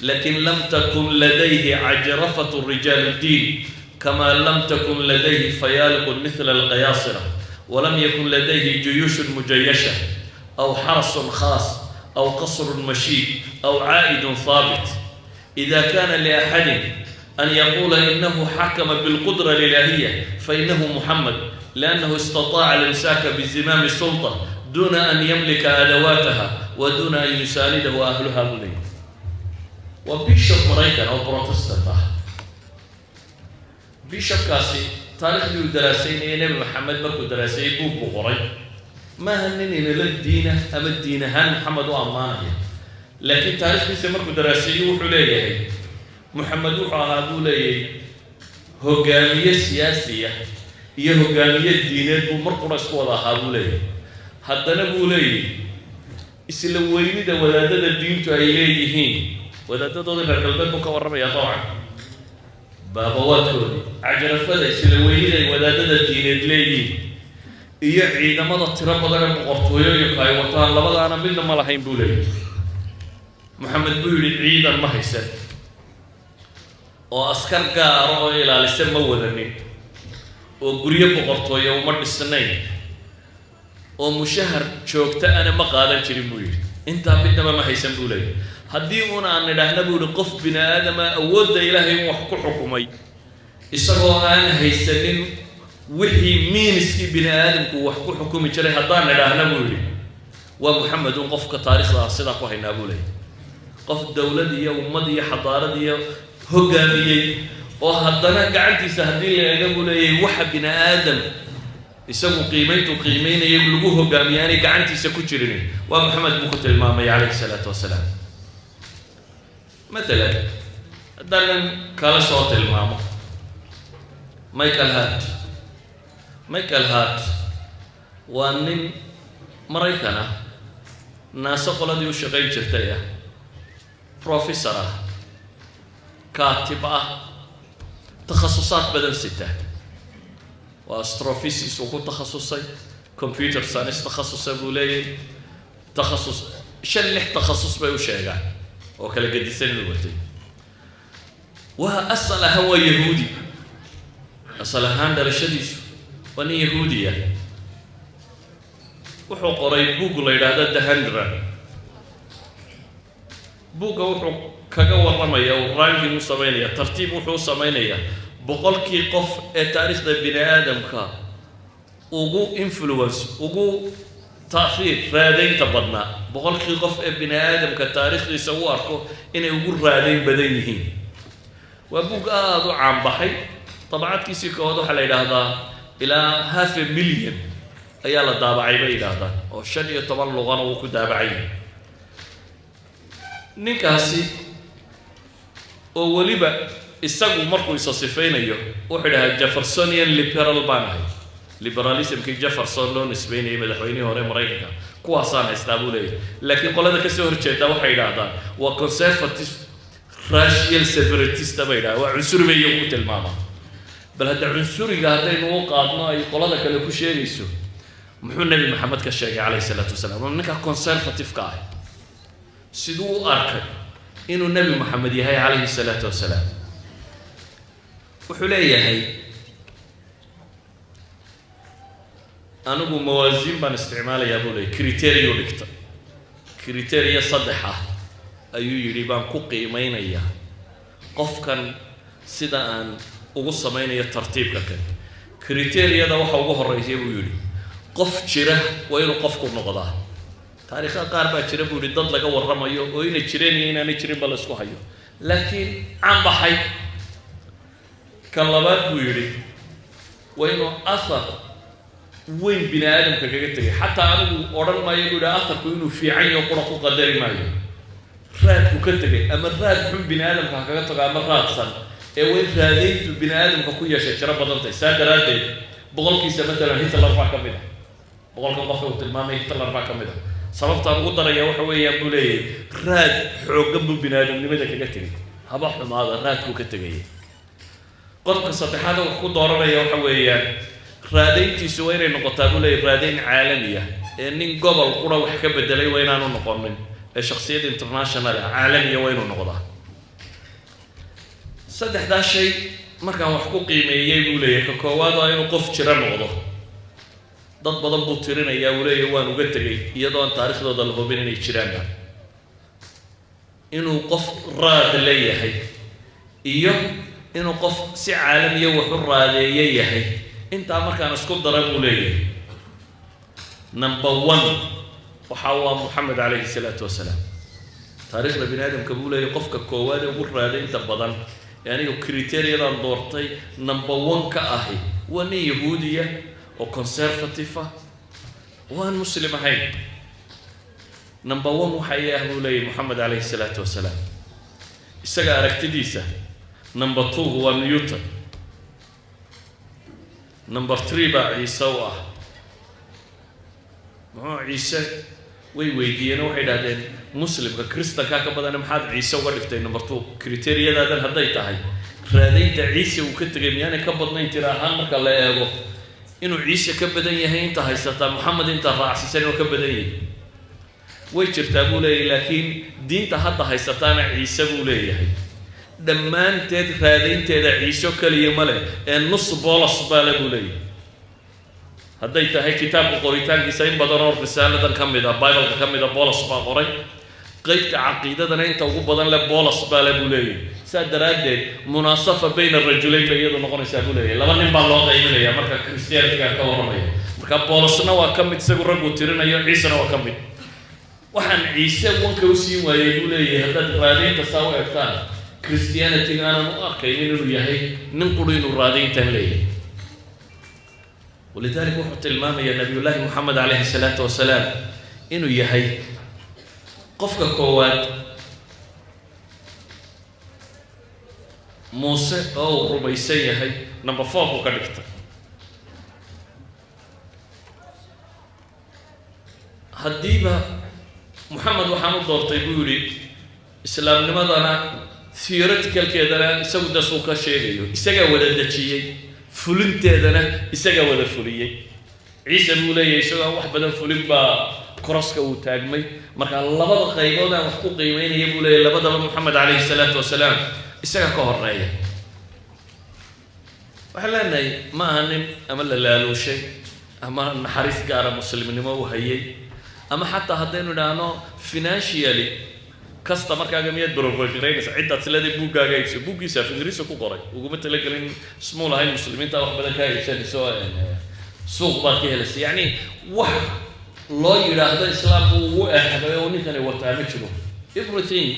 لكن لم تكن لديه عجرفة رجال الدين، كما لم تكن لديه فيالق مثل القياصرة، ولم يكن لديه جيوش مجيشة أو حرس خاص أو قصر مشيد أو عائد ثابت. إذا كان لأحد أن يقول إنه حكم بالقدرة الإلهية فإنه محمد، لأنه استطاع الإمساك بزمام السلطة دون أن يملك أدواتها ودون أن يسانده أهلها, buu leeyahy. Waa bishop Maraykan oo Protestant ah. Bishopkaasi taariikhdii uu daraasaynayay Nebi Maxamed markuu daraaseeyey, buug buu qoray. Maaha nin inala diina ama diin ahaan Maxamed u ammaanaya, laakiin taarikhdiisa markuu daraaseeyey wuxuu leeyahay, Moxamed wuxuu ahaa, buu leeyahay, hogaamiye siyaasiya iyo hogaamiye diineed buu mar qura isku wada ahaa, buu leeyahay. Haddana, buu leeyahay, isla weynida wadaadada diintu ay leeyihiin, wadaadadoodii reer galbeed buu ka warramaya dabcan, baabawaadkoodii cajrafada, isla weynida ay wadaadada diineed leeyihiin iyo ciidamada tiro badan ee boqortooyooyinka ay wataan, labadaana midna ma lahayn, buu leeyahay Moxamed. Buu yidhi, ciidan ma haysan oo askar gaara oo ilaalisa ma wadanin, oo guryo boqortooye uma dhisnayn, oo mushahar joogta ana ma qaadan jirin, buu yidhi. Intaa midnaba ma haysan, buu leeyahay. Haddii uun aan nidhaahna, buu yihi, qof bini aadama awoodda Ilaahay un wax ku xukumay isagoo aan haysanin wixii miiniskii bini aadamku wax ku xukumi jiray, haddaan nidhaahna, buu yidhi, waa Moxamed un qofka taariikhda aan sidaa ku haynaa, buu leeyahay. Qof dowlad iyo ummad iyo xadaarad iyo hogaamiyey oo haddana gacantiisa haddii la eego, buu leeyahay, waxa bini aadam isagu qiimayntuu qiimeynayay lagu hogaamiye aanay gacantiisa ku jirin, waa Moxamed buu ku tilmaamay, calayhi salaatu wasalaam. Maalan, haddaanan kala soo tilmaamo Michael Hart. Michael Hart waa nin Maraykan ah, NASA qoladii u shaqayn jirtay ah, professor ah, kaatib ah, takhasusaad badan sita. Waa astrophysics uu ku takhasusay, computer science takhasusa buu leeyahay, takhasus shan lix takhasus bay u sheegaan oo kala gedisan inuu watay. Waa asal ahaan waa Yahuudi, asal ahaan dhalashadiisu waa nin Yahuudiya. Wuxuu qoray book la yidhaahdo The 100. Buugga wuxuu kaga warramaya, uu ranking u samaynaya, tartiib wuxuu u samaynayaa 100-kii qof ee taariikhda bini aadamka ugu influence, ugu ta'hiir, raadaynta badnaa, 100-kii qof ee bini aadamka taariikhdiisa u arko inay ugu raadayn badan yihiin. Waa buug aada u caanbaxay. Dabcadkiisii koowaad waxaa la yidhaahdaa ilaa half a million ayaa la daabacay, bay yidhaahdaan, oo 15 luqana wuu ku daabacay. Ninkaasi oo weliba isagu markuu isa sifaynayo wuxuu idhahaa, "Jeffersonian liberal baan ahay." Liberalismkii Jefferson loo nisbeynayay, madaxweynihii hore Maraykanka, kuwaasaan haystaa, buu leeyahay. Laakiin qolada kasoo horjeeda waxay yidhaahdaan waa conservative racial separatist bay yidhahdaan, waa cunsuri bay iyagu ku tilmaamaan. Bal hadda cunsuriga haddaynu u qaadno ay qolada kale ku sheegayso, muxuu Nebi Maxamed ka sheegay, calayhi salaatu wasalaam? Ninka conservative-ka ah siduu u arkay inuu Nebi Moxamed yahay, calayhi salaatu wasalaam? Wuxuu leeyahay, "Anigu mawaasiin baan isticmaalayaa," buu leeyay. Criteria dhigta, criteria saddex ah ayuu yidhi baan ku qiimeynayaa qofkan sida aan ugu samaynayo tartiibka kan. Criteriada waxa ugu horreysay, buu yidhi, qof jira waa inuu qofku noqdaa. Taariikhaha qaar baa jira, buu yidhi, dad laga warramayo oo inay jireen iyo inaanay jirinba la isku hayo, laakiin caanbaxay. Kan labaad, buu yidhi, waa inuu athar weyn bini aadamka kaga tegay. Xataa anigu odhan maayo, buu yidhi, atharku inuu fiican yaho qura ku qadari maayo. Raadku ka tegay ama raad xun bini aadamka ha kaga tago ama raadsan, ee waa in raadayntu bini aadamka ku yeeshay tiro badan tahay. Saa daraaddeed 100-kiisa maalan Hitler baa ka mid ah. 100-kan qofka uu tilmaamay Hitler baa ka mid ah. Sababtaan ugu daraya waxa weeyaan, buu leeyahay, raad xooggan buu bini aadamnimada kaga tegay, haba xumaada raadkuu ka tegaya. Qodobka saddexaad wax ku dooranaya waxa weeyaan, raadayntiisu waa inay noqotaa, buu leeyahy, raadayn caalamiya, ee nin gobol qura wax ka bedelay waa inaanu noqonin, ee shaksiyad international ah, caalamiya waa inuu noqdaa. Saddexdaa shay markaan wax ku qiimeeyey, buu leeyahay, ka koowaad waa inuu qof jira noqdo. Dad badan buu tirinayaa, uu leeyahy, waan uga tegay iyadoo aan taarikhdooda la hubin inay jiraanba. Inuu qof raad leeyahay iyo inuu qof si caalamiya wax u raadeeye yahay, intaa markaan isku dara, buu leeyahay, number one waxa waa Moxamed, calayhi salaatu wasalaam. Taariikhda bini aadamka, buu leeyahy, qofka koowaad ee ugu raadaynta badan. Ee aniga criteriadan doortay number one ka ahi waa nin Yahuudiya oo conservative ah oo aan Muslim ahayn. Number one waxa ii ah, buu leeyahy, Moxamed calayhi salaatu wasalaam. Isaga aragtidiisa number two waa Newton, number three baa Ciise u ah. Muxuu Ciise? Way weydiiyeen oo waxay idhahdeen, Muslimka Kristankaa ka badana, maxaad Ciise uga dhigtay number two? Criteriadaadan hadday tahay, raadaynta Ciise uu ka tegay miyaanay ka badnayn tira ahaan marka la eego inuu Ciise ka badan yahay inta haysataa Moxamed inta raacsiisan inuu ka badan yahay? Way jirtaa, buu leeyahay, laakiin diinta hadda haysataana Ciise, buu leeyahay, dhammaanteed raadaynteeda Ciise keliya ma leh ee nus Bolos baa le, buu leeyahay. Hadday tahay kitaabka qoritaankiisa, in badan oo risaaladan ka mid a, Bibleka ka mid a, Bolos baa qoray. Qeybta caqiidadana inta ugu badan le Bolos baa le, buu leeyahay. Saa daraaddeed munaasafa bayna rajulayn bay iyadu noqonaysaa, buu leeyahay. Laba nin baa loo qaybinaya marka Christianityga ka warramaya. Marka Bolosna waa ka mid isagu ragguu tirinayo, Ciisena waa ka mid. Waxaan Ciise wanka u siin waayey, buu leeyahay, haddaad raadaynta saa u egtaan Christianity aanan u arkaynin inuu yahay nin quri inuu raadayntan leeyahay. Walidalik wuxuu tilmaamayaa Nabiyullaahi Moxamed calayhi salaatu wasalaam inuu yahay qofka koowaad. Muuse oo uu rumaysan yahay number four buu ka dhigtay. Haddiiba Moxamed waxaan u doortay, buu yidhi, islaamnimadana theoreticalkeedana isagu dasuu ka sheegayo, isagaa wada dejiyey, fulinteedana isagaa wada fuliyey. Ciise, buu leeyahay, isagoo aan wax badan fulin baa crosska uu taagmay. Marka labada qaybood aan wax ku qiimeynaya, buu leeyahay, labadaba Moxamed calayhi salaatu wasalaam isaga ka horeeya. Waxaan leenahay ma aha nin ama la laaluushay ama naxariis gaara muslimnimo u hayay, ama xataa haddaynu idhaahno financially customerkaaga miyaad profile-garaynaysa ciddaad sileeday buuggaaga iibso? Buuggiisa af Ingiriisa ku qoray, uguma talagelin ismuu lahayn muslimiinta wax badan kaa iibsanayso, suuq baad ka helaysa. Yacni wax loo yidhaahdo Islaamku ugu exday oo ninkani wataa ma jiro. Everything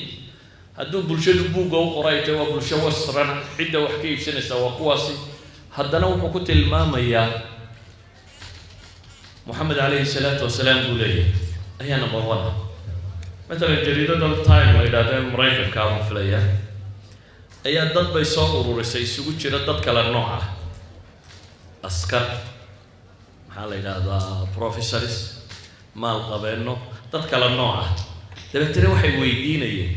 hadduu bulshadu buugga u qoray tay waa bulsho western, cidda wax ka iibsanaysa waa kuwaasi. Haddana wuxuu ku tilmaamayaa Moxamed calayhi salaatu wasalaam, buu leeyahay, ayaa number one ah. Matalan jariidadan Time la yidhahdo ee Maraykanka aan filaya ayaa dad bay soo ururisay isugu jira dad kale nooc ah, askar, maxaa la yidhaahdaa, professors, maal qabeenno, dad kale nooc ah. Dabeetana waxay weydiinayeen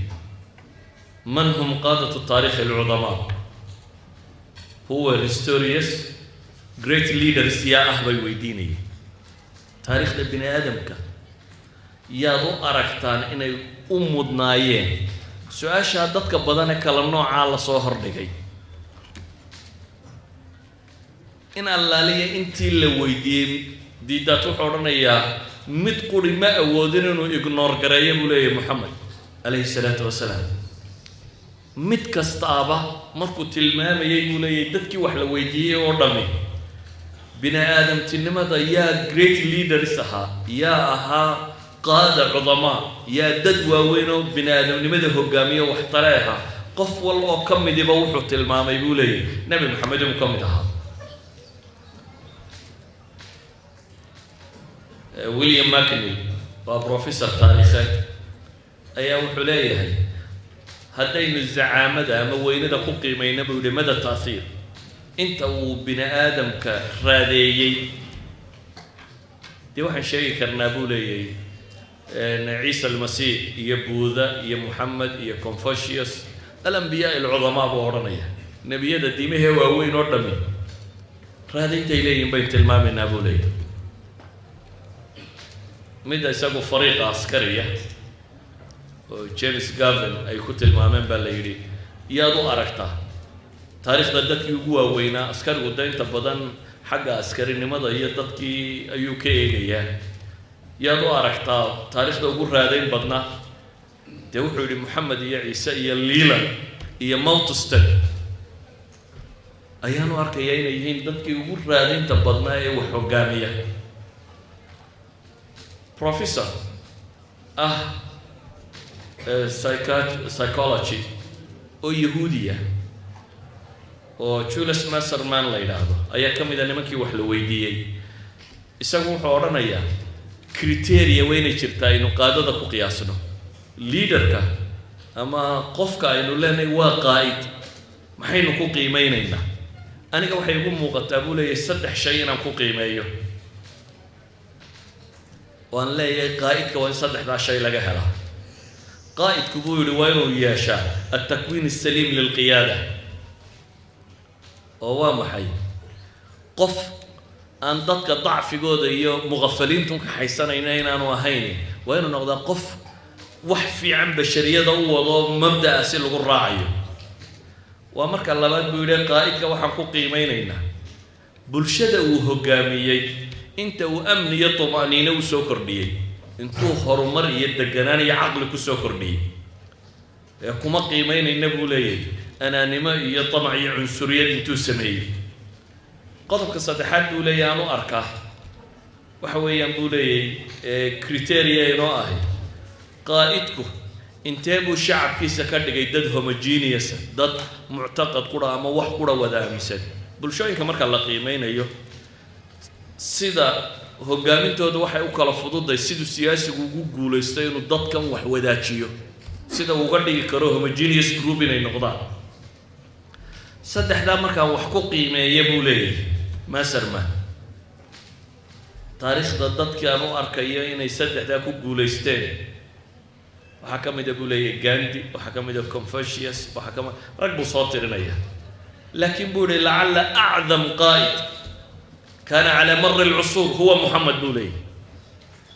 man hum qaadatu taarikh alcudamaa, who were historians great leaders, yaa ah bay weydiinayeen taariikhda bini aadamka, yaad u aragtaan inay u mudnaayeen? Su-aashaa dadka badane kala noocaa lasoo hordhigay, in allaaliya intii la weydiiyey, Deedat wuxuu odhanayaa mid quri ma awoodin inuu ignore gareeyo, buu leeyahay, Moxamed calayhi salaatu wasalaam. Mid kastaaba markuu tilmaamayay, buu leeyahay, dadkii wax la weydiiyey oo dhami bini aadamtinimada yaa great leaders ahaa, yaa ahaa qaada cudamaa, yaa dad waaweyn oo bini aadamnimada hogaamiyo waxtare ahaa, qof wal oo ka midiba wuxuu tilmaamay, buu leeyahay, Nebi Maxamed inuu ka mid ahaa. William McNeil waa professor taariikheed ayaa wuxuu leeyahay, haddaynu zacaamada ama weynada ku qiimayna, buu yihi, mada taathiir, inta uu bini aadamka raadeeyey, dee waxaan sheegi karnaa, buu leeyahay, Ciisa Almasiix iyo Buuda iyo Moxamed iyo Confucius, alambiyaa alcudamaa, buu odhanaya, nebiyada diimahee waaweyn oo dhami raadintay leeyihin baynu tilmaamaynaa, buu leeyahay. Mid isagu fariiqa askariya oo James Gavin ay ku tilmaameen baa la yidhi, yaad u aragtaa taariikhda dadkii ugu waaweynaa? Askarigu da inta badan xagga askarinimada iyo dadkii ayuu ka eegayaa. Yaad u aragtaa taariikhda ugu raadayn badnaa? Dee wuxuu yidhi, Moxamed iyo Ciise iyo Leland iyo Mautuston ayaanu arkayaa inay yihiin dadkii ugu raadaynta badnaa ee wax hogaamiya. Professor ah psychology oo Yahuudiya Oo Julius Masterman la yidhaahdo ayaa ka mid a nimankii wax la weydiiyey. Isagu wuxuu odhanayaa criteria waynay jirtaa aynu qaadada ku qiyaasno, leaderka ama qofka aynu leenahay waa qaa'id, maxaynu ku qiimeynaynaa? Aniga waxay igu muuqataa, buu leeyahay, saddex shay inaan ku qiimeeyo. Waan leeyahay qaa'idka waa in saddexdaa shay laga helaa. Qaa'idku, buu yihi, waa inuu yeeshaa التكوين السليم للقيادة. Oo waa maxay? Qof aan dadka dacfigooda iyo muqafaliintu ka haysanayna inaanu ahayn. Waa inuu noqdaa qof wax fiican bashariyada u wado, mabda'a si lagu raacayo. Waa marka labaad, buu yidhi, qaa'idka waxaan ku qiimeynaynaa bulshada uu hoggaamiyey inta uu amni iyo tuma'niino u soo kordhiyey, intuu horumar iyo deganaan iyo caqli ku soo kordhiyey. Ee kuma qiimeynayna, buu leeyahay, anaanimo iyo tamac iyo cunsuriyad intuu sameeyey. Qodobka saddexaad, buu leeyahay, aan u arkaa waxa weeyaan, buu leeyahay, criteria inoo ahay qaa'idku intee buu shacabkiisa ka dhigay dad homogeneous, dad muctaqad qura ama wax qura wada aaminsan. Bulshooyinka marka la qiimeynayo sida hogaamintooda waxay u kala fududay siduu siyaasigu ugu guulaysto inuu dadkan wax wadaajiyo, sida uga dhigi karo homogeneous group inay noqdaan. Saddexdaa markaan wax ku qiimeeya, buu leeyahay Maserman, taariikhda dadkii aan u arkayo inay saddexdaa ku guulaysteen waxaa ka mid a, buu leeyahay, Gandhi, waxaa ka mid a Confucius, waxaa kami rag buu soo tirinaya. Laakiin, buu yihi, لعل أعظم قائد كان على مر العصور هو محمد, buu leeyahy.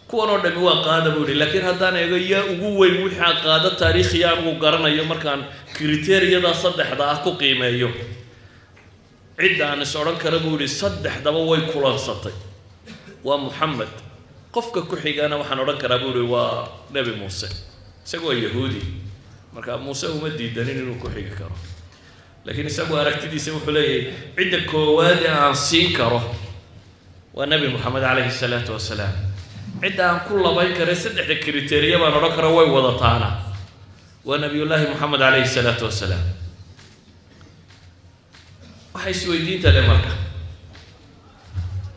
Kuwan oo dhami waa qaada, buu yihi, laakiin haddaan eego yaa ugu weyn wixaa qaado taariikhiya anigu garanayo, markaan criteriadaa saddexda ah ku qiimeeyo, cidda aan is odhan kara, buu yihi, saddexdaba way kulansatay waa Muxamed. Qofka ku xigana waxaan odhan karaa, buu yihi, waa Nebi Muuse. Isagu waa Yahuudi, marka Muuse uma diidanin inuu ku xigi karo, laakiin isagu aragtidiisa wuxuu leeyahay cidda koowaad ee aan siin karo waa Nebi Moxamed calayhi salaatu wasalaam. Cidda aan ku labayn kara, saddexda criteria baan odhan karo way wadataana, waa Nabiyullaahi Moxamed calayhi salaatu wasalaam. Waxay isweydiinta le marka,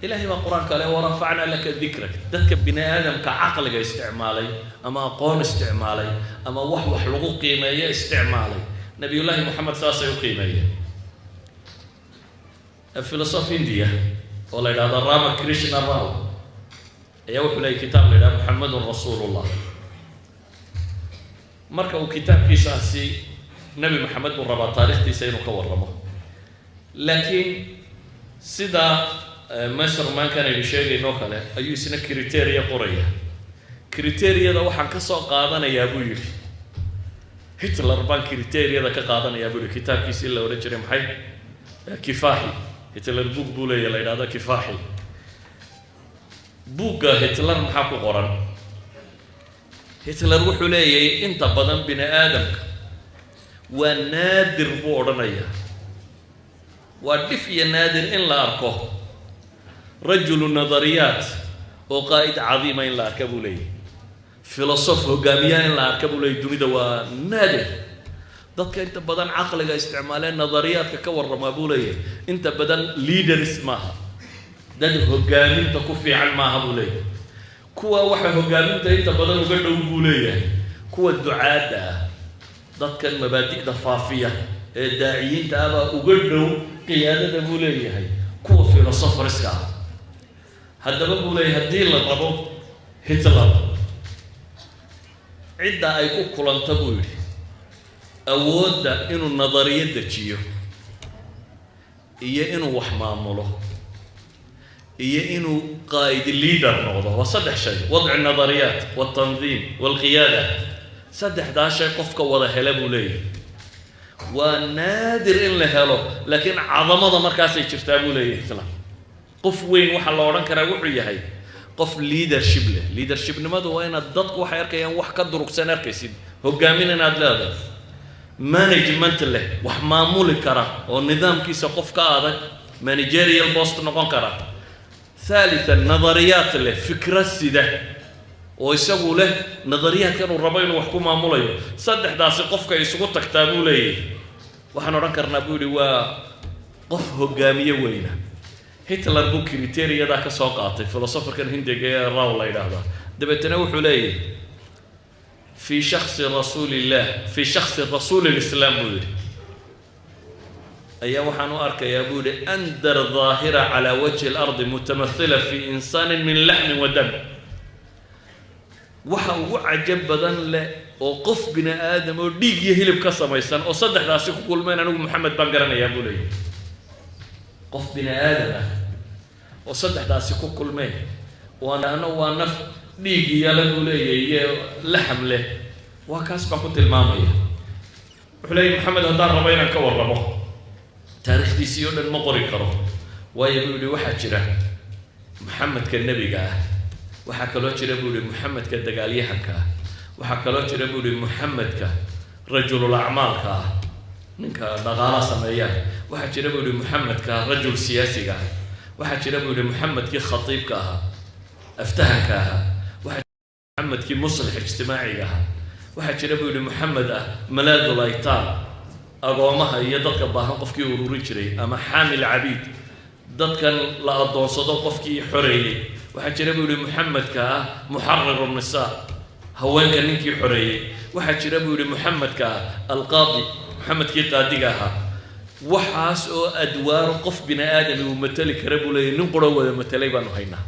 Ilaahay baa Qur-aanka le ورفعنا لك ذكرك. Dadka bini aadamka caqliga isticmaalay ama aqoon isticmaalay ama wax lagu qiimeeyo isticmaalay, Nabiyullaahi Moxamed saasay u qiimeeyeen. Philosopher India oo la yidhahdo Rama Krishna Rao ayaa wuxuu leeyay kitaab la yidhahdo محمد رسول الله. Marka uu kitaabkiisaasi Nebi Maxamed buu rabaa taarikhtiisa inuu ka warramo, laakiin sida Masermankan aynu sheegaynoo kale ayuu isna criteria qoraya. Criteriada waxaan ka soo qaadanayaa, buu yidhi, Hitler baan criteriada ka qaadanayaa, buu yihi, kitaabkiisii la odhan jiray maxay, Kifaaxi. Hitler book buu leeya la yidhahdo Kifaaxi. Buugga Hitler maxaa ku qoran? Hitler wuxuu leeyahay inta badan bini aadamka waa naadir, buu odhanayaa, waa dhif iyo naadir in la arko رجل نظريات oo qaa'id cadiima in la arka, buu leeyahay, filosof hogaamiyaha in la arka, buu leeyahy, dunida waa naadir. Dadka inta badan caqliga isticmaaleen nadariyaadka ka warramaa, buu leeyahay, inta badan leaders maaha, dad hogaaminta ku fiican maaha, buu leeyahay. Kuwa waxa hogaaminta inta badan uga dhow, buu leeyahay, kuwa ducaadda ah, dadkan mabaadi'da faafiya ee daaciyiinta ah baa uga dhow qiyaadada, buu leeyahay, kuwa philosopherska ah. Haddaba, buu leeyahay, haddii la rabo Hitler cidda ay ku kulanta, buu yidhi, awoodda inuu nadariyo dejiyo iyo inuu wax maamulo iyo inuu qaa'id leader noqdo, waa saddex shay: وضع النظريات والتنظيم والقيادة. Saddexdaa shay qofka wada hela, buu leeyahay, waa naadir in la helo, laakiin cadamada markaasay jirtaa, buu leeyahay Hitler. Qof weyn waxaa la odhan karaa wuxuu yahay qof leadership leh. Leadershipnimadu waa inaad dadku waxay arkayaan wax ka durugsan arkaysid, hogaamin inaad leedahay, management leh, wax maamuli kara oo nidaamkiisa qof ka adag, managerial post noqon kara. ثالثا nadariyaat leh, fikrad sida oo isagu leh nadariyaadkan uu rabo inuu wax ku maamulayo. Saddexdaasi qofka isugu tagtaa, buu leeyahay, waxaan odhan karnaa, buu yihi, waa Qof hogaamiye weyna Hitler buu criteria-daa ka soo qaatay philosopher-kan Hindiga ee Raw la yidhaahdaa. Dabeetana wuxuu leeyahy في شخص رسول الله، في شخص رسول الإسلام buu yidhi, ayaa waxaan u arkayaa, buu yihi, أندر ظاهرة على وجه الأرض متمثلة في إنسان من لحم ودم. Waxa ugu cajab badan leh oo qof bini aadam oo dhiig iyo hilib ka samaysan oo saddexdaasi ku kulmeen, anigu Maxamed baan garanayaa, buu leeyahy. Qof bini aadam ah oo saddexdaasi ku kulmeen, waana waa naf dhiig iyala, buu leeyahay, iyo laxam leh, waa kaas baan ku tilmaamaya. Wuxuu leeyahy Maxamed haddaan rabo inaan ka warramo taariikhdiisii oo dhan, ma qori karo, waayo, buu yihi, waxaa jira Maxamedka nebiga ah, waxaa kaloo jira, buu yihi, Maxamedka dagaalyahanka ah, waxaa kaloo jira, buu yihi, Maxamedka rajulul acmaalka ah, ninka dhaqaalaha sameeya, waxaa jira, buu yihi, Maxamedka rajul siyaasiga ah, waxaa jira, buu yihi, Maxamedkii khatiibka ahaa, aftahanka ahaa, waxaa Maxamedkii muslix ijtimaaciga ahaa, waxaa jira, buu yihi, Maxamed ah ملاذ الأيتام, agoomaha iyo dadka baahan qofkii ururin jiray, ama حامي العبيد, dadkan la addoonsado qofkii xoreeyey, waxaa jira, buu yihi, Maxamedka ah محرر النساء, haweenka ninkii xoreeyey, waxaa jira, buu yihi, Maxamedka ah القاضي, Maxamedkii qaadiga ahaa. Waxaas oo adwaaro qof bini aadami uu mateli kara, buu leeyahy, nin quro wada matelay baanu haynaa,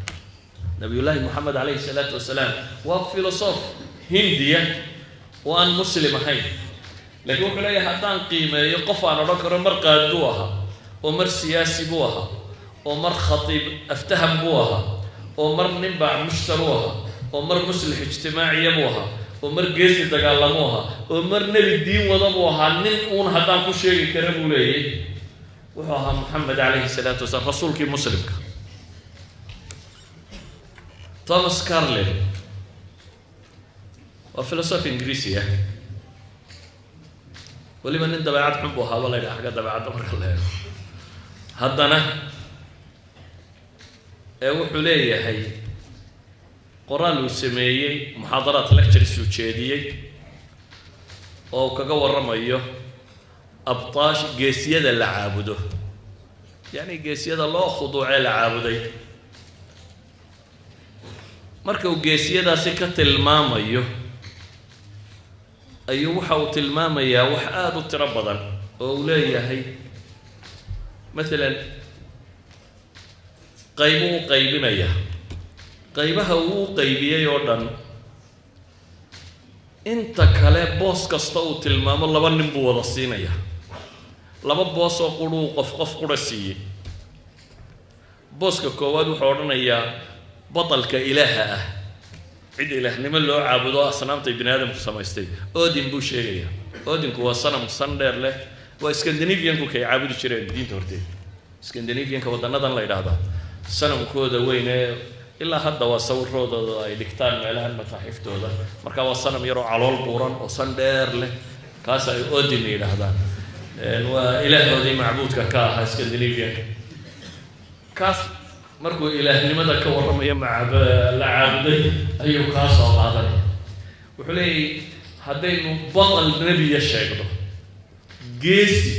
Nabiyullaahi Moxamed calayhi salaatu wasalaam. Waa filosof Hindiya oo aan Muslim ahayn, laakiin wuxuu leeyahay haddaan qiimeeyo qof aan odhan karo mar qaaduu ahaa, oo mar siyaasi buu ahaa, oo mar khatiib aftaham buu ahaa, oo mar nin baac mushtar u ahaa, oo mar muslix ijtimaaciya buu ahaa, oo mar geesi dagaalamo ahaa, oo mar nebi diin wada buu ahaa, nin uun haddaan ku sheegi kara, buu leeyay, wuxuu ahaa Moxamed calayhi salaatu wasalaam, rasuulkii Muslimka. Thomas Carlyle waa filosof Ingiriisi ah, weliba nin dabeecad xun buu ahaaba la yidhaha xagga dabeecadda marka la eego. Haddana ee wuxuu leeyahay qoraal uu sameeyey, muxaadaraat, lectures uu jeediyey oo uu kaga warramayo abtaash, geesiyada la caabudo, yacni geesiyada loo khuduucee la caabuday. Marka uu geesiyadaasi ka tilmaamayo ayuu waxa uu tilmaamayaa wax aada u tiro badan oo uu leeyahay, maalan qaybo u qaybinaya. Qaybaha uu u qaybiyey oo dhan, inta kale boos kasta uu tilmaamo laba nin buu wada siinaya, laba boos oo quruu qof qof qura siiyey. Booska koowaad wuxuu odhanayaa batalka ilaaha ah, cid ilaahnimo loo caabudo, asnaamtay bini aadamku samaystay, Odin buu sheegaya. Odinku waa sanam san dheer leh, waa Scandinavianku kay caabudi jireen diinta horteed. Scandinavianka wadanadan la yidhaahdaa sanamkooda weyn ee ilaa hadda waa sawiroodooda ay dhigtaan meelahan mataaxiftooda. Marka waa sanam yaroo calool buuran oo san dheer leh, kaas ay Odin yidhaahdaan, waa ilaahoodii macbuudka ka ahaa Scandinavianka. Kaas markuu ilaahnimada ka warramayo macab la caabuday ayuu kaa soo qaadanaya. Wuxuu leeyahy haddaynu batal nebiya sheegno, geesi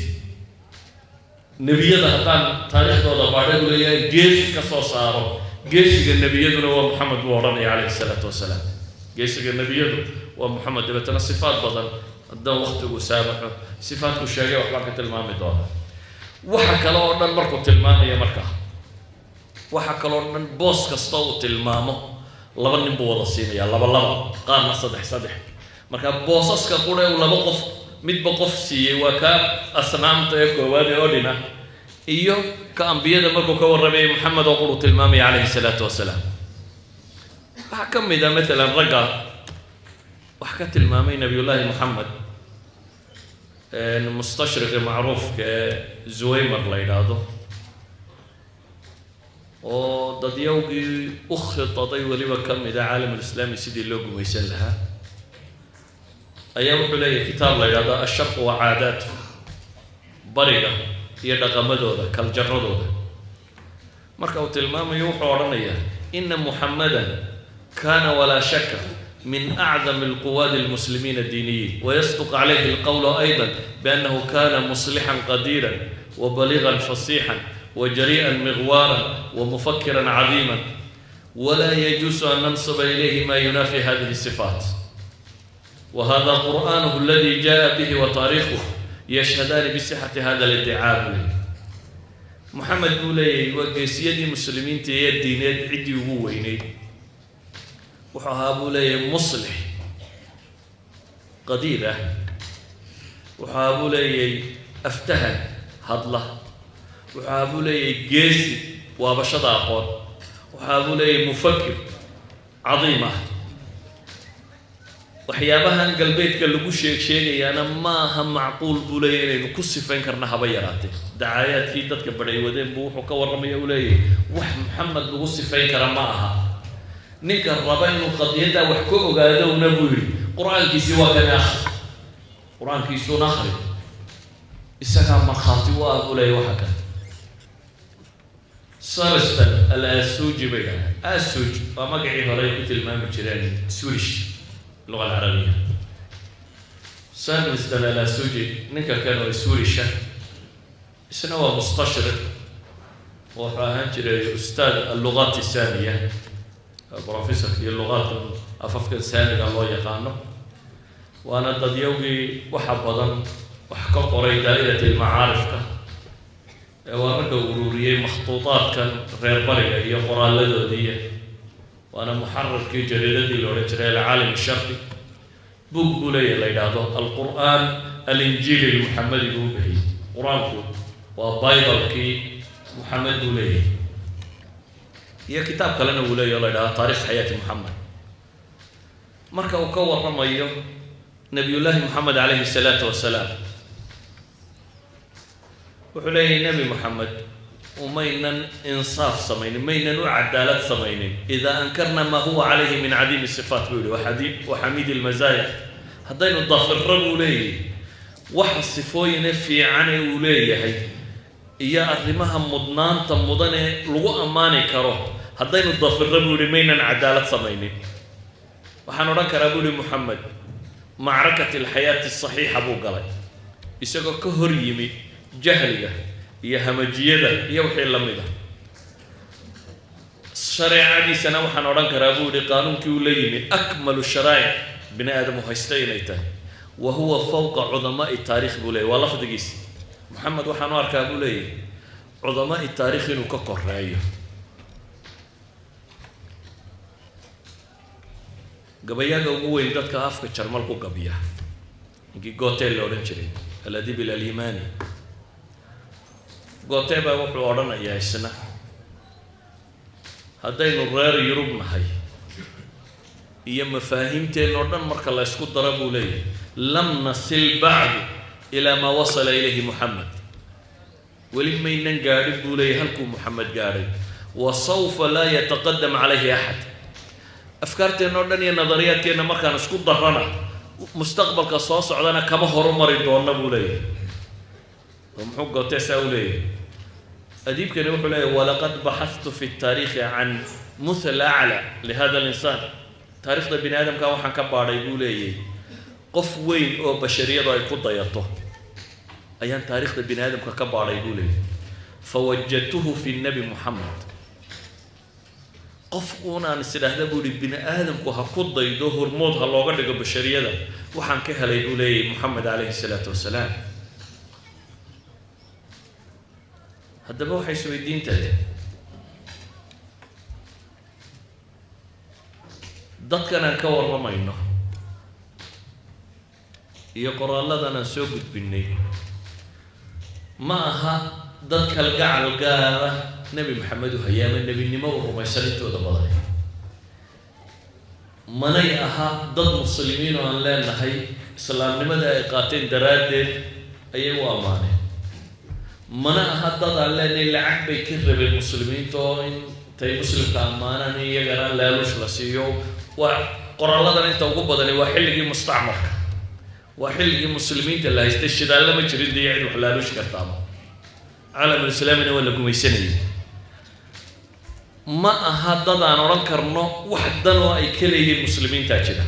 nebiyada haddaan taariikhdooda baadha, buu leeyahay, geesi ka soo saaro, geesiga nebiyaduna waa Moxamed, buu odhanaya, calayhi salaatu wasalaam. Geesiga nebiyadu waa Moxamed. Dabeetana sifaad badan, haddaan waktigu saamaxo, sifaadku sheegay waxbaan ka tilmaami doonaa. Waxa kale oo dhan markuu tilmaamaya, markaa waxa kaloo dhan boos kasta uu tilmaamo laba nin buu wada siinayaa, laba laba, qaarna saddex saddex. Marka boosaska qura uu laba qof midba qof siiyey waa ka asnaamta ee koowaad ee Odina iyo ka ambiyada markuu ka warramayay Moxamed oo qur uu tilmaamaya calayhi salaatu wasalaam. Waxaa ka mid a matalan ragga waxaa ka tilmaamay Nabiyullaahi Moxamed mustashriqi macruufka ee Zwemer la yidhaahdo, oo dadyowgii u khitaday weliba ka mid a caalamulislaami sidii loo gumaysan lahaa, ayaa wuxuu leeyahay kitaab la yidhahdo الشرق وعاداته, bariga iyo dhaqamadooda, kaljaradooda. Marka uu tilmaamayo wuxuu odhanayaa: إن محمدا كان ولا شك من أعظم القواد المسلمين الدينيين، ويصدق عليه القول أيضا بأنه كان مصلحا قديرا. Wabaliiqan fasiixan wajarii'an miqwaaran wamufakiran cadiiman, walaa yajuusu an nansuba ilayhi ma yunaafi hadihi sifaat, wahada qur'aanuhu aladi jaءa bihi wa taariikhuh yashhadaani bisixati hada alidicaa, buu leeyahy. Moxamed, buu leeyahay, waa geesiyadii muslimiinta ee diineed ciddii ugu weyneyd. Wuxuu ahaa, buu leeyahay, muslix qadiir ah. Wuxuu ahaa, buu leeyahay, aftahan hadla. Wuxuu ahaa, buu leeyahay, geesi waabashada aqoon. Wuxuu ahaa, buu leeyahay, mufakir cadiim ah. Waxyaabahan galbeedka lagu sheeg sheegayaana ma aha macquul, buu leeyahy, inaynu ku sifayn karna haba yaraatee. Dacaayaadkii dadka badhay wadeen buu wuxuu ka warramaya, uu leeyahay, wax Maxamed lagu sifayn kara ma aha. Ninka raba inuu qadiyaddaa wax ka ogaadowna, buu yidhi, qur-aankiisii waa kani, akhri qur-aankiisuun, akhri, isagaa markhaati u ah, buu leeyahy. Waxa kale Saristan al Asuuji bay dhahaan. Asuuj waa magacii hore ay ku tilmaami jireen Swedish luga alcarabiya. Saristan al Asuuji, ninka kan oo Swedisha, isna waa mustashriq. Wuxuu ahaan jiray ustaad allugaat isaamiya, professorka iyo lugaadkan afafkan saamiga loo yaqaano, waana dadyowgii waxa badan wax ka qoray daa'irat almacaarifka, ee waa ragga ururiyey makhtuutaadkan reer bariga iyo qoraaladoodiiya, waana muxarirkii jariiradii la odhan jiray Alcaalam Asharqi. Bug buu leeyahy la yidhaahdo Alqur'aan Alinjiili Almuxamedi buu u bixiyey. Qur-aanku waa Biblekii Muxamed, buu leeyahay. Iyo kitaab kalena uu leeyahy o la yidhahdo Taarikh Xayaati Muxamed. Marka uu ka warramayo Nabiyullaahi Moxamed calayhi salaatu wasalaam, wuxuu leeyahay, Nebi Moxamed umaynan insaaf samaynin, maynan u cadaalad samaynin, idaa ankarna maa huwa calayhi min cadiimi sifaat, buu yihi, wa xamiidi lmazaaya. Haddaynu dafiro, buu leeyahy, waxa sifooyine fiicane uu leeyahay iyo arrimaha mudnaanta mudanee lagu ammaani karo haddaynu dafiro, buu yihi, maynan cadaalad samaynin. Waxaan odhan karaa, buu yihi, Moxamed macrakat alxayaati saxiixa buu galay, isagoo ka hor yimi jahliga iyo hamajiyada iyo wixii la mid a. Shareecadiisana waxaan odhan karaa, buu yihi, qaanuunkii uu la yimi akmalu sharaa'ic bini aadamu haysta inay tahay, wa huwa fawqa cudamaai taarikh, buu leeyay. Waa lafdigiisi. Moxamed waxaan u arkaa, buu leeyahy, cudamaai taarikh inuu ka koreeyo. Gabayaaga ugu weyn dadka afka Jarmal ku gabiya, ninkii Gote la odhan jiray, aladib alimani Gote, baa wuxuu odhanayaa isna, haddaynu reer Yurub nahay iyo mafaahiimteenna o dhan marka la ysku dara, buu leeyahay, lam nasil bacdu ilaa maa wasala ilayhi Moxamed. Weli maynan gaadhin, buu leeyahy, halkuu Moxamed gaadhay. Wa sawfa laa yataqadam calayhi axad. Afkaarteenna o dhan iyo nadariyaadkeenna markaan isku darrana, mustaqbalka soo socdana kama horumari doona, buu leeyahay. Oo muxuu Gote saa u leeyahay? Adiibkani wuxuu leeyahy, walaqad baxathtu fi taariikhi can muthal acla lihada alinsaan. Taarikhda bini aadamka waxaan ka baadhay, buu leeyahy, qof weyn oo bashariyadu ay ku dayato ayaan taarikhda bini aadamka ka baadhay, buu leeyahy. Fawajadtuhu fi nabi Moxamed. Qof uunaan is idhaahda, buu yihi, bini aadamku ha ku daydo, hormood ha looga dhigo bashariyada, waxaan ka helay, buu leeyahy, Moxamed calayhi salaatu wasalaam. Haddaba waxay isweydiintahay, dadkan aan ka warramayno iyo qoraalladan aan soo gudbinnay ma aha dad kalgacal gaara Nebi Maxamed u haya ama nebinimo u rumaysan intooda badan. Manay aha dad muslimiin oo aan leenahay islaamnimada ay qaateen daraaddeed ayay u ammaaneen. Mana aha dad aan leenahay lacag bay ka rabeen muslimiinta oo intay muslimka ammaanaan in iyagana laaluush la siiyo. Waa qoralladan inta ugu badani waa xilligii mustacmarka, waa xilligii muslimiinta la haystay. Shidaalle ma jirin dee cid wax laaluushi kartaaba, caalamulislaamina waa la gumaysanayay. Ma aha dad aan odhan karno wax dan oo ay ka leeyihiin muslimiintaa jira,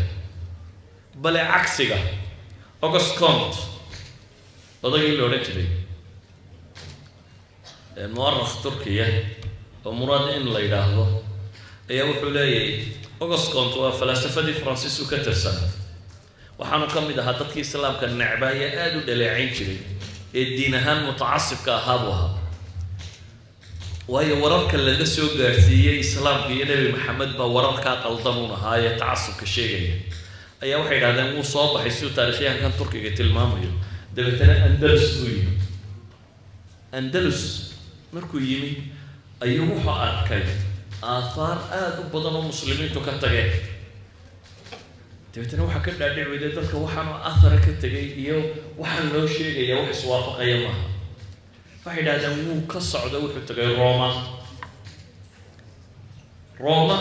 bale cagsiga. August Cont, odagii la odhan jiray, Mu'arikh Turkiya oo Muraad in la yidhaahdo ayaa wuxuu leeyahay Auguste Comte waa falaasafadii Faransiisku ka tirsan, waxaanu ka mid ahaa dadkii Islaamka necbaaya, aada u dhaleecayn jiray ee diin ahaan mutacasibka ahaa buu ahaa, waayo wararka laga soo gaadhsiiyey Islaamka iyo Nebi Maxamed baa wararkaa qaldan un ahaa ee tacasubka sheegaya. Ayaa waxay yidhahdeen wuu soo baxay, siduu taarikhyahankan Turkiga tilmaamayo, dabeetana Andalus buu yimi. Andalus markuu yimi ayuu wuxuu arkay aathaar aada u badan oo muslimiintu ka tageen. Dabeetana waxaa ka dhaadhic weyday dadka waxaanu athara ka tegay iyo waxaan loo sheegaya wax iswaafaqaya maaha. Waxay yidhahdeen wuu ka socda, wuxuu tagay Roma. Roma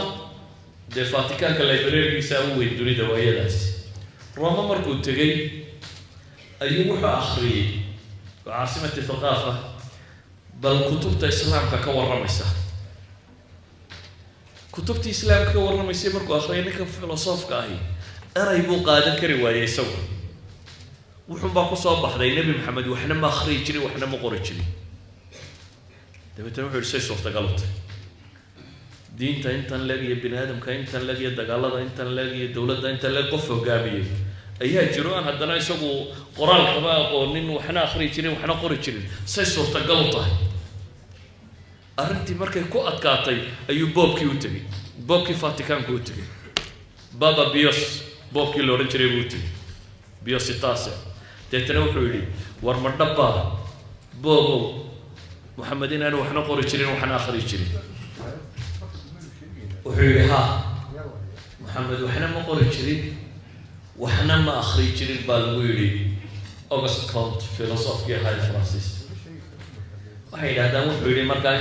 dee Vaticanka librarygiisa u weyn dunida waayadaas. Roma markuu tegay ayuu wuxuu akhriyey, oo caasimati thaqaafa, bal kutubta Islaamka ka warramaysa. Kutubtii Islaamka ka warramaysay markuu akhriyay, ninkan filosofka ahi eray buu qaadan kari waayey isagu. Wuxuunbaa kusoo baxday Nebi Maxamed waxna ma akhriyi jirin, waxna ma qori jirin. Dabeetana wuxu yidhi, say suurtagal u tahay diinta intan leeg iyo bini aadamka intan leeg iyo dagaalada intan leeg iyo dowladda intan leeg qof hogaamiyey ayaa jiro aan haddana isagu qoraalkama aqoonin, waxna akhriyi jirin, waxna qori jirin? Say suurtagal u tahay? Arrintii markay ku adkaatay ayuu boobkii u tegey, boobkii Vaticanka u tegey, Baba Bios boobkii la odhan jiray buu u tegey, Biositase. Deetana wuxuu yidhi, war ma dhabbaa boobow Moxamed inaanu waxna qori jirin, waxna akhriyi jirin? Wuxuu yidhi, ha, Moxamed waxna ma qori jirin, waxna ma akhriyi jirin baa lagu yidhi. Auguste Comte, filosofkii ahaa Francis, waxay yidhahdaan wuxuu yidhi markaa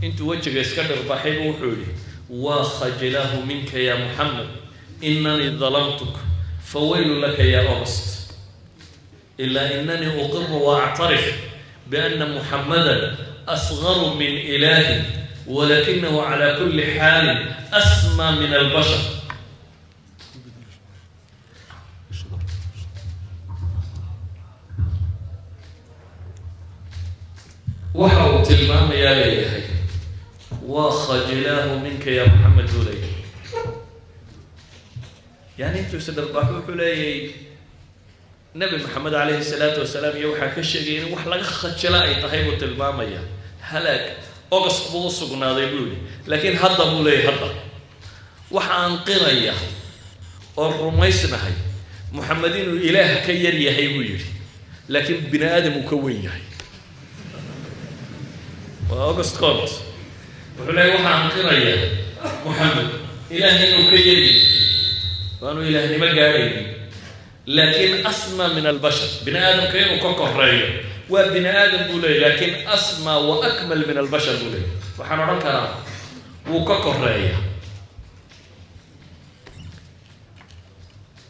intuu wejiga iska dhirbaxaybu wuxuu yidhi, waa khajilaahu minka ya Muxamed, inanii dalamtuk, fawaylu laka ya August, ilaa inanii uqiru waactarif biana Muxamada asgaru min ilaahi, walakinahu cala kuli xaalin asmaa min albashar. Waxa uu tilmaamayaa leeyahay, waa khajilaahu minka ya Maxamed buu leeyahay. Yani intuu isa dharbaaxo wuxuu leeyahay Nebi Maxamed calayhi salaatu wasalaam iyo waxaa ka sheegaya in wax laga khajilo ay tahay buu tilmaamaya. Halaag August buu u sugnaaday buu yihi, laakiin hadda buu leeyahay, hadda waxa aan qiraya oo rumaysnahay Moxamed inuu ilaah ka yar yahay buu yidhi, laakiin bini aadam uu ka weyn yahay. Waa August Comte, wuxuu leeyahy waxaan qiraya Moxamed ilaah inuu ka yar yahay, waanu ilaahnimo gaadhaynin, laakiin asma min albashar, bini aadamka inuu ka koreeyo, waa bini aadam buu leeyay, laakiin asma wa akmal min albashar buu leeyay, waxaan odhan karaa wuu ka koreeya.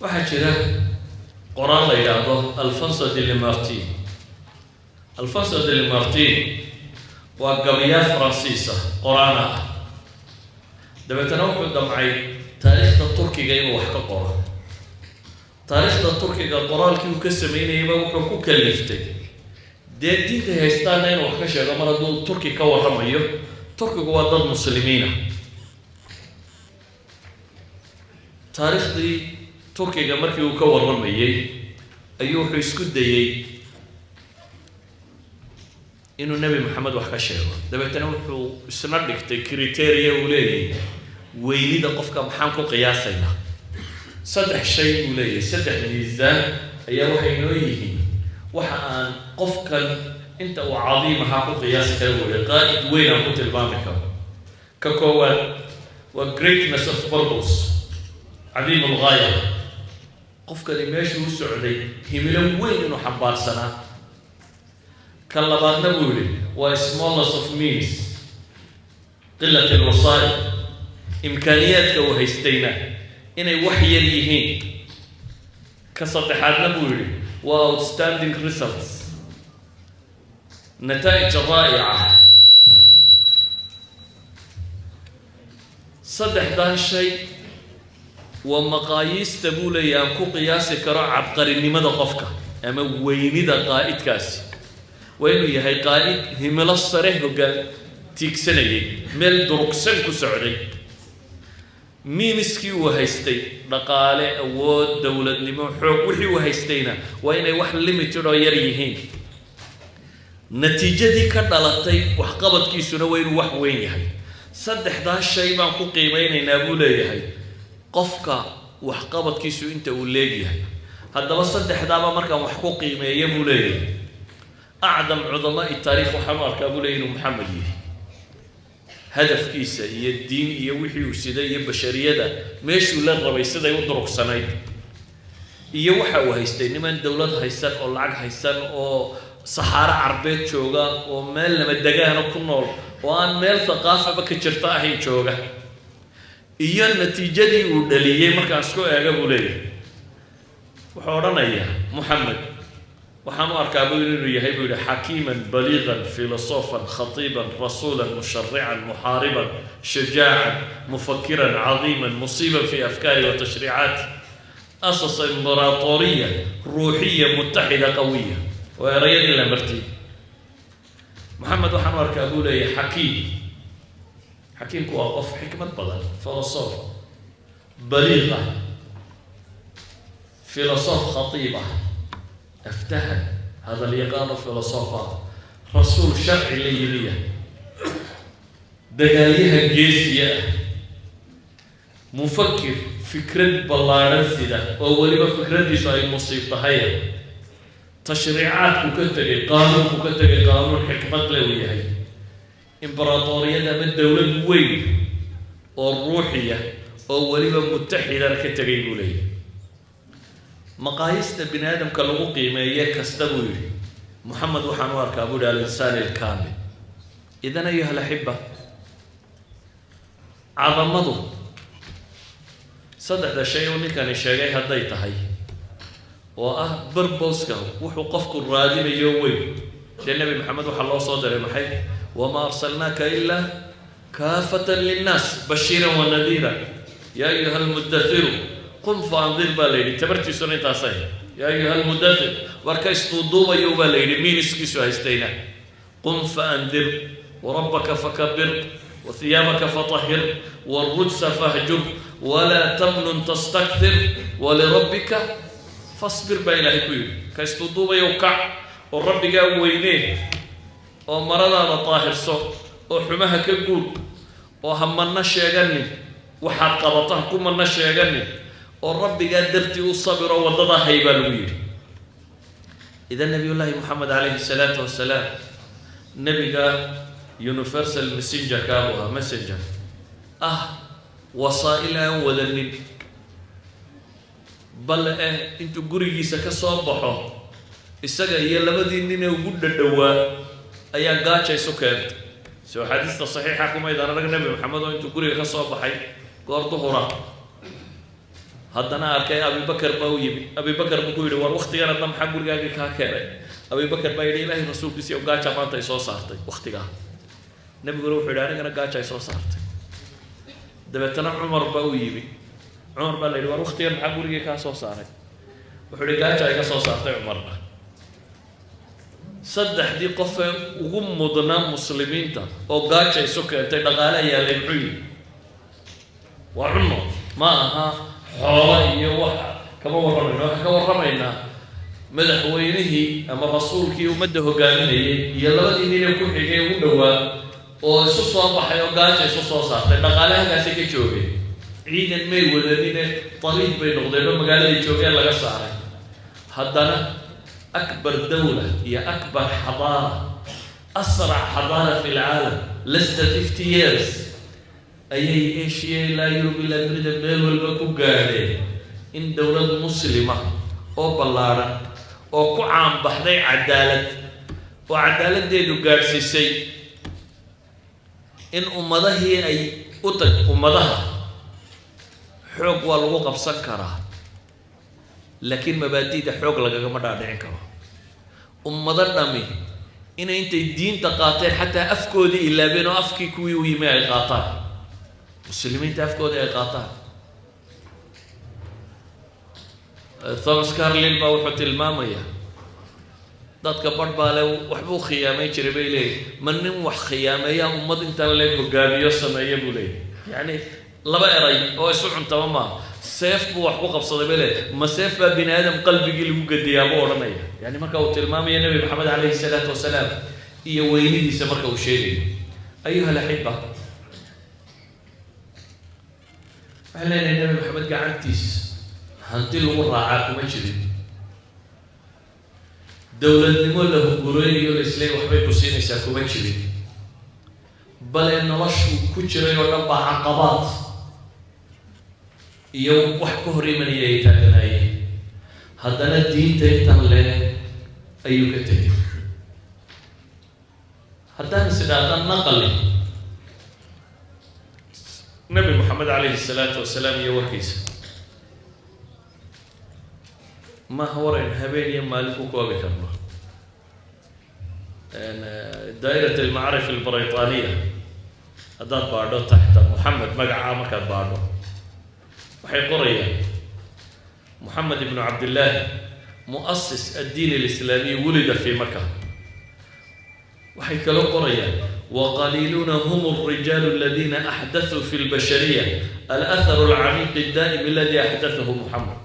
Waxaa jira qoraan la yidhaahdo Alfonso de Lamartine. Alfonso de Lamartine waa gabayaal Faransiisa, qoraana ah. Dabeetana wuxuu damcay taariikhda Turkiga inuu wax ka qoro. Taariikhda Turkiga qoraalkii uu ka sameynayayba wuxuu ku kaliftay dee diintay haystaana inuu wax ka sheego, mar hadduu Turki ka warramayo, Turkigu waa dad muslimiina. Taariikhdii Turkiga markii uu ka warramayey ayuu wuxuu isku dayey inuu Nebi Maxamed wax ka sheego. Dabeetana wuxuu isna dhigtay criteria uu leeyahay, weynida qofka maxaan ku qiyaasaynaa? Saddex shay buu leeyahay, saddex miisaan ayaa waxay noo yihiin waxa aan qofkan inta uu cadiim ahaa ku qiyaasi kara buu yihi, qaa'id weyn aan ku tilmaami karo. Ka koowaad waa greatness of purpose, cadiim algaaya, qofkani meeshuu u socday himilo weyn inuu xambaarsanaa. Ka labaadna buu yihi waa smallness of means, qilat alwasaa'il, imkaaniyaadka uu haystayna inay wax yar yihiin. Ka saddexaadna buu yidhi waa outstanding results, nataa'ij raa'ica. Saddexdan shay waa maqaayiista buu leeyahy aan ku qiyaasi karo cabqarinimada qofka ama weynida qaa'idkaasi. Waa inuu yahay qaa'id himilo sare hoggaan tiigsanayay, meel durugsan ku socday, means-kii uu haystay, dhaqaale, awood, dowladnimo, xoog, wixii uu haystayna waa inay wax limited oo yar yihiin. Natiijadii ka dhalatay waxqabadkiisuna waa inuu wax weyn yahay. Saddexdaas shay baan ku qiimeynaynaa, buu leeyahay, qofka waxqabadkiisu inta uu leegyahay. Haddaba saddexdaaba markaan wax ku qiimeeya, buu leeyahay, أعظم عظماء التاريخ waxaan u arkaa, buu leeyahy, inuu Maxamed yahay. Hadafkiisa iyo diin iyo wixii uu siday iyo bashariyada meeshuu la rabay siday u durugsanayd iyo waxa uu haystay, niman dowlad haysan oo lacag haysan oo saxaaro Carbeed jooga oo meel lama degaana ku nool oo aan meel thaqaafaba ka jirta ahayn jooga, iyo natiijadii uu dhaliyey markaan isku eega, buu leeyahay, wuxuu odhanayaa, Moxamed waxaan u arkaa, buu inuu yahay, buu yihi, حكيما بليغا فيلسوفا خطيبا رسولا مشرعا محاربا شجاعا مفكرا عظيما مصيبا في أفكاره وتشريعاته، أسس إمبراطورية روحية متحدة قوية. Waa erayadii la martiyey. Maxamed waxaan u arkaa, buu leeyahay, xakiim. Xakiimku waa qof xikmad badan, filosof baliiq ah, filosof khatiib ah, aftahan, hadal yaqaano, filosof ah, rasuul sharci la yimiya, dagaalyahan geesiya ah, mufakir fikrad ballaadhan sida oo weliba fikraddiisu ay musiib tahay, tashriicaadku ka tegay, qaanuunku ka tegay qaanuun xikmad le uu yahay, imbaratoriyad ama dowlad weyn oo ruuxiya oo weliba mutaxidana ka tegay, buu leeyahay. Maqaayista bini aadamka lagu qiimeeye kasta, buu yidhi, Moxamed waxaan u arkaa, buu yihi, الإنسان الكامل. إذن أيها الأحبة, cadamadu saddexda shay uu ninkani sheegay hadday tahay, oo ah purpose-ka wuxuu qofku raadinayo weyn, dee Nebi Maxamed waxaa loo soo diray maxay? وما أرسلناك إلا كافة للناس بشيرا ونذيرا. يا أيها المدثر قم فأنذر baa la yidhi. Tabartiisuna intaasay. يا أيها المدثر, warka isduuduubayo baa la yidhi, means-kiisu haystayna, قم فأنذر وربك فكبر وثيابك فطهر والرجز فاهجر ولا تمنن تستكثر ولربك فاصبر baa Ilaahay ku yidhi. Ka isduuduubayo, kac oo Rabbigaa weynee, oo maradaada daahirso, oo xumaha ka guur, oo ha manno sheeganin, waxaad qabato ha ku manno sheeganin, oo Rabbigaa dartii u sabiro, waddadaa hay, baa lagu yidhi. إذن Nabiyullaahi Moxamed calayhi salaatu wasalaam nebiga universal messenger kaa buu ahaa, messenger ah wasaa'il aan wadanin, bal eh intuu gurigiisa ka soo baxo, isaga iyo labadii nin ee ugu dhadhowaa ayaa gaaja isu keentay. Soo axaadiista saxiixa kumaydaan arag Nebi Maxamed oo intuu guriga ka soo baxay goor duhura, haddana arkay Abibakar baa u yimi. Abibakar buu ku yidhi, "War, waktigan adna maxaa gurigaagii kaa keenay?" Abibakar baa yidhi, "Ilaahay rasuulkiisi, gaaja maanta ay soo saartay waktigaa." Nebiguna wuxuu yidhi, "Anigana gaaja ay soo saartay." Dabeetana Cumar baa u yimi. Cumar baa la yidhi, "War, waktigan maxaa gurigii kaa soo saaray?" Wuxuu yihi, "Gaaja ay ka soo saartay." Cumarna, saddexdii qofee ugu mudnaa muslimiinta oo gaaja isu keentay, dhaqaale yaalay muxuu yihi? Waa cunno, ma aha xoola iyo wax kama warramayno. Waxaan ka warramaynaa madaxweynihii ama rasuulkii ummadda hogaaminayay iyo labadii ninee ku xigay ugu dhowaa oo isu soo baxay oo gaaja isu soo saartay. Dhaqaale halkaasay ka joogeen, ciidan may wadanine, taliid bay noqdeen oo magaaladay joogeen laga saaray. Haddana أكبر دولة iyo أكبر حضارة, أسرع حضارة في العالم, less than 50 years ayay Asia ilaa Yurub ilaa dunida meel walba ku gaadheen. In dowlad muslima oo ballaadhan oo ku caanbaxday cadaalad, oo cadaaladdeedu gaadhsiisay in ummadahii ay u tag, ummadaha xoog waa lagu qabsan karaa, laakiin mabaadi'da xoog lagagama dhaadhicin karo. Ummado dhami inay intay diinta qaateen xataa afkoodii ilaabeen oo afkii kuwii u yimi ay qaataan, muslimiinta afkoodii ay qaataan. Thomas Carlyle baa wuxuu tilmaamayaa Dadka badh baa le waxbuu khiyaamayn jiray bay leeyihin. Ma nin wax khiyaameeyaa ummad intan le hogaamiyo sameeya buu leeyahy? Yacni laba eray oo isu cuntama maaha. Seef buu wax ku qabsaday bay leeyahy, ma seef baa bini aadam qalbigii lagu gediyaa buu odhanaya. Yani marka uu tilmaamayo Nebi Maxamed calayhi salaatu wasalaam iyo weynidiisa marka uu sheegayo. Ayuha alaxiba, waxaan leenahay Nebi Maxamed gacantiis hanti lagu raacaa kuma jirin, dowladnimo la hungureynayo la isleey waxbay ku siinaysaa kuma jirin, bale noloshu ku jiray oo dhan baa caqabaad iyo wax ka hor imanaya ay taaganaayeen. Haddana diinta intan leh ayuu ka tegay. Haddaan is idhaahda naqli Nabi Moxamed calayhi salaatu wasalaam iyo warkiisa, maaha war aynu habeen iyo maalin ku koobi karno. Daa'irat almacaarif albaraytaaniya haddaad baadho taxta Moxamed magacaa markaad baadho, waxay qorayaan Moxamed ibnu Cabdillaahi muasis addiin alislaamiy wulida fi Maka. Waxay kaloo qorayaan waqaliiluuna hum alrijaalu aladiina axdathuu fi lbashariya alaharu alcamiiq addaa'im aladi axdathahu Moxamed.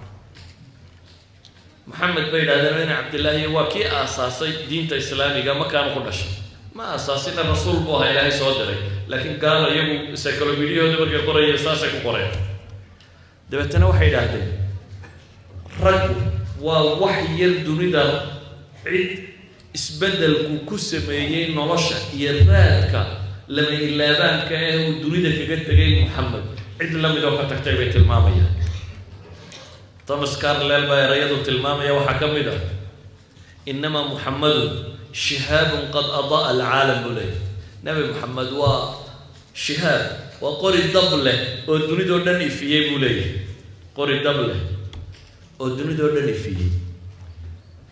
Moxamed bay yidhahdeen ina Cabdillaahi waa kii aasaasay diinta islaamiga, makaanu ku dhashay. Ma aasaasina, rasuul buu ahaa Ilaahay soo diray, laakiin gaalo iyagu encyclopediahooda markay qorayeen saasay ku qoreen. Dabeetana waxay idhaahdeen raggu waa wax yar dunida cid isbeddelku ku sameeyey nolosha iyo raadka lama ilaabaanka ee uu dunida kaga tegay Moxamed cid lamid oo ka tagtay bay tilmaamayaan. Thomas Carlel baa erayadu tilmaamaya waxaa ka mid ah inamaa Muxamadun shihaabun qad adaa alcaalam buu leeyahy. Nabi Moxamed waa shihaab, waa qori dab leh oo dunidoo dhan ifiyey buu leeyahay, qori dab leh oo dunidoo dhan ifiyey.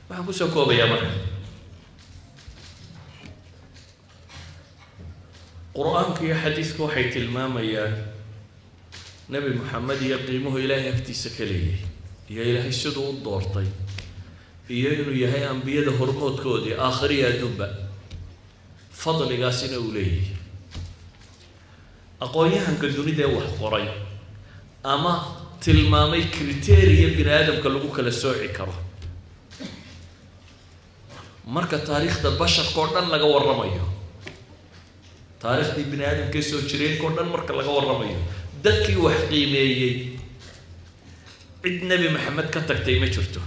Waxaan kusoo koobayaa marka qur-aanka iyo xadiisku waxay tilmaamayaan Nebi Moxamed iyo qiimuhu Ilaahay agtiisa ka leeyahay iyo Ilaahay siduu u doortay iyo inuu yahay ambiyada hormoodkoodii aakhiriya adduunba, fadligaasina uu leeyahay. Aqoon-yahanka dunida ee wax qoray ama tilmaamay criteria bini aadamka lagu kala sooci karo marka taariikhda basharka oo dhan laga warramayo, taariikhdii bini aadamkee soo jireenka oo dhan marka laga warramayo, dadkii wax qiimeeyey cid Nebi Maxamed ka tagtay ma jirto.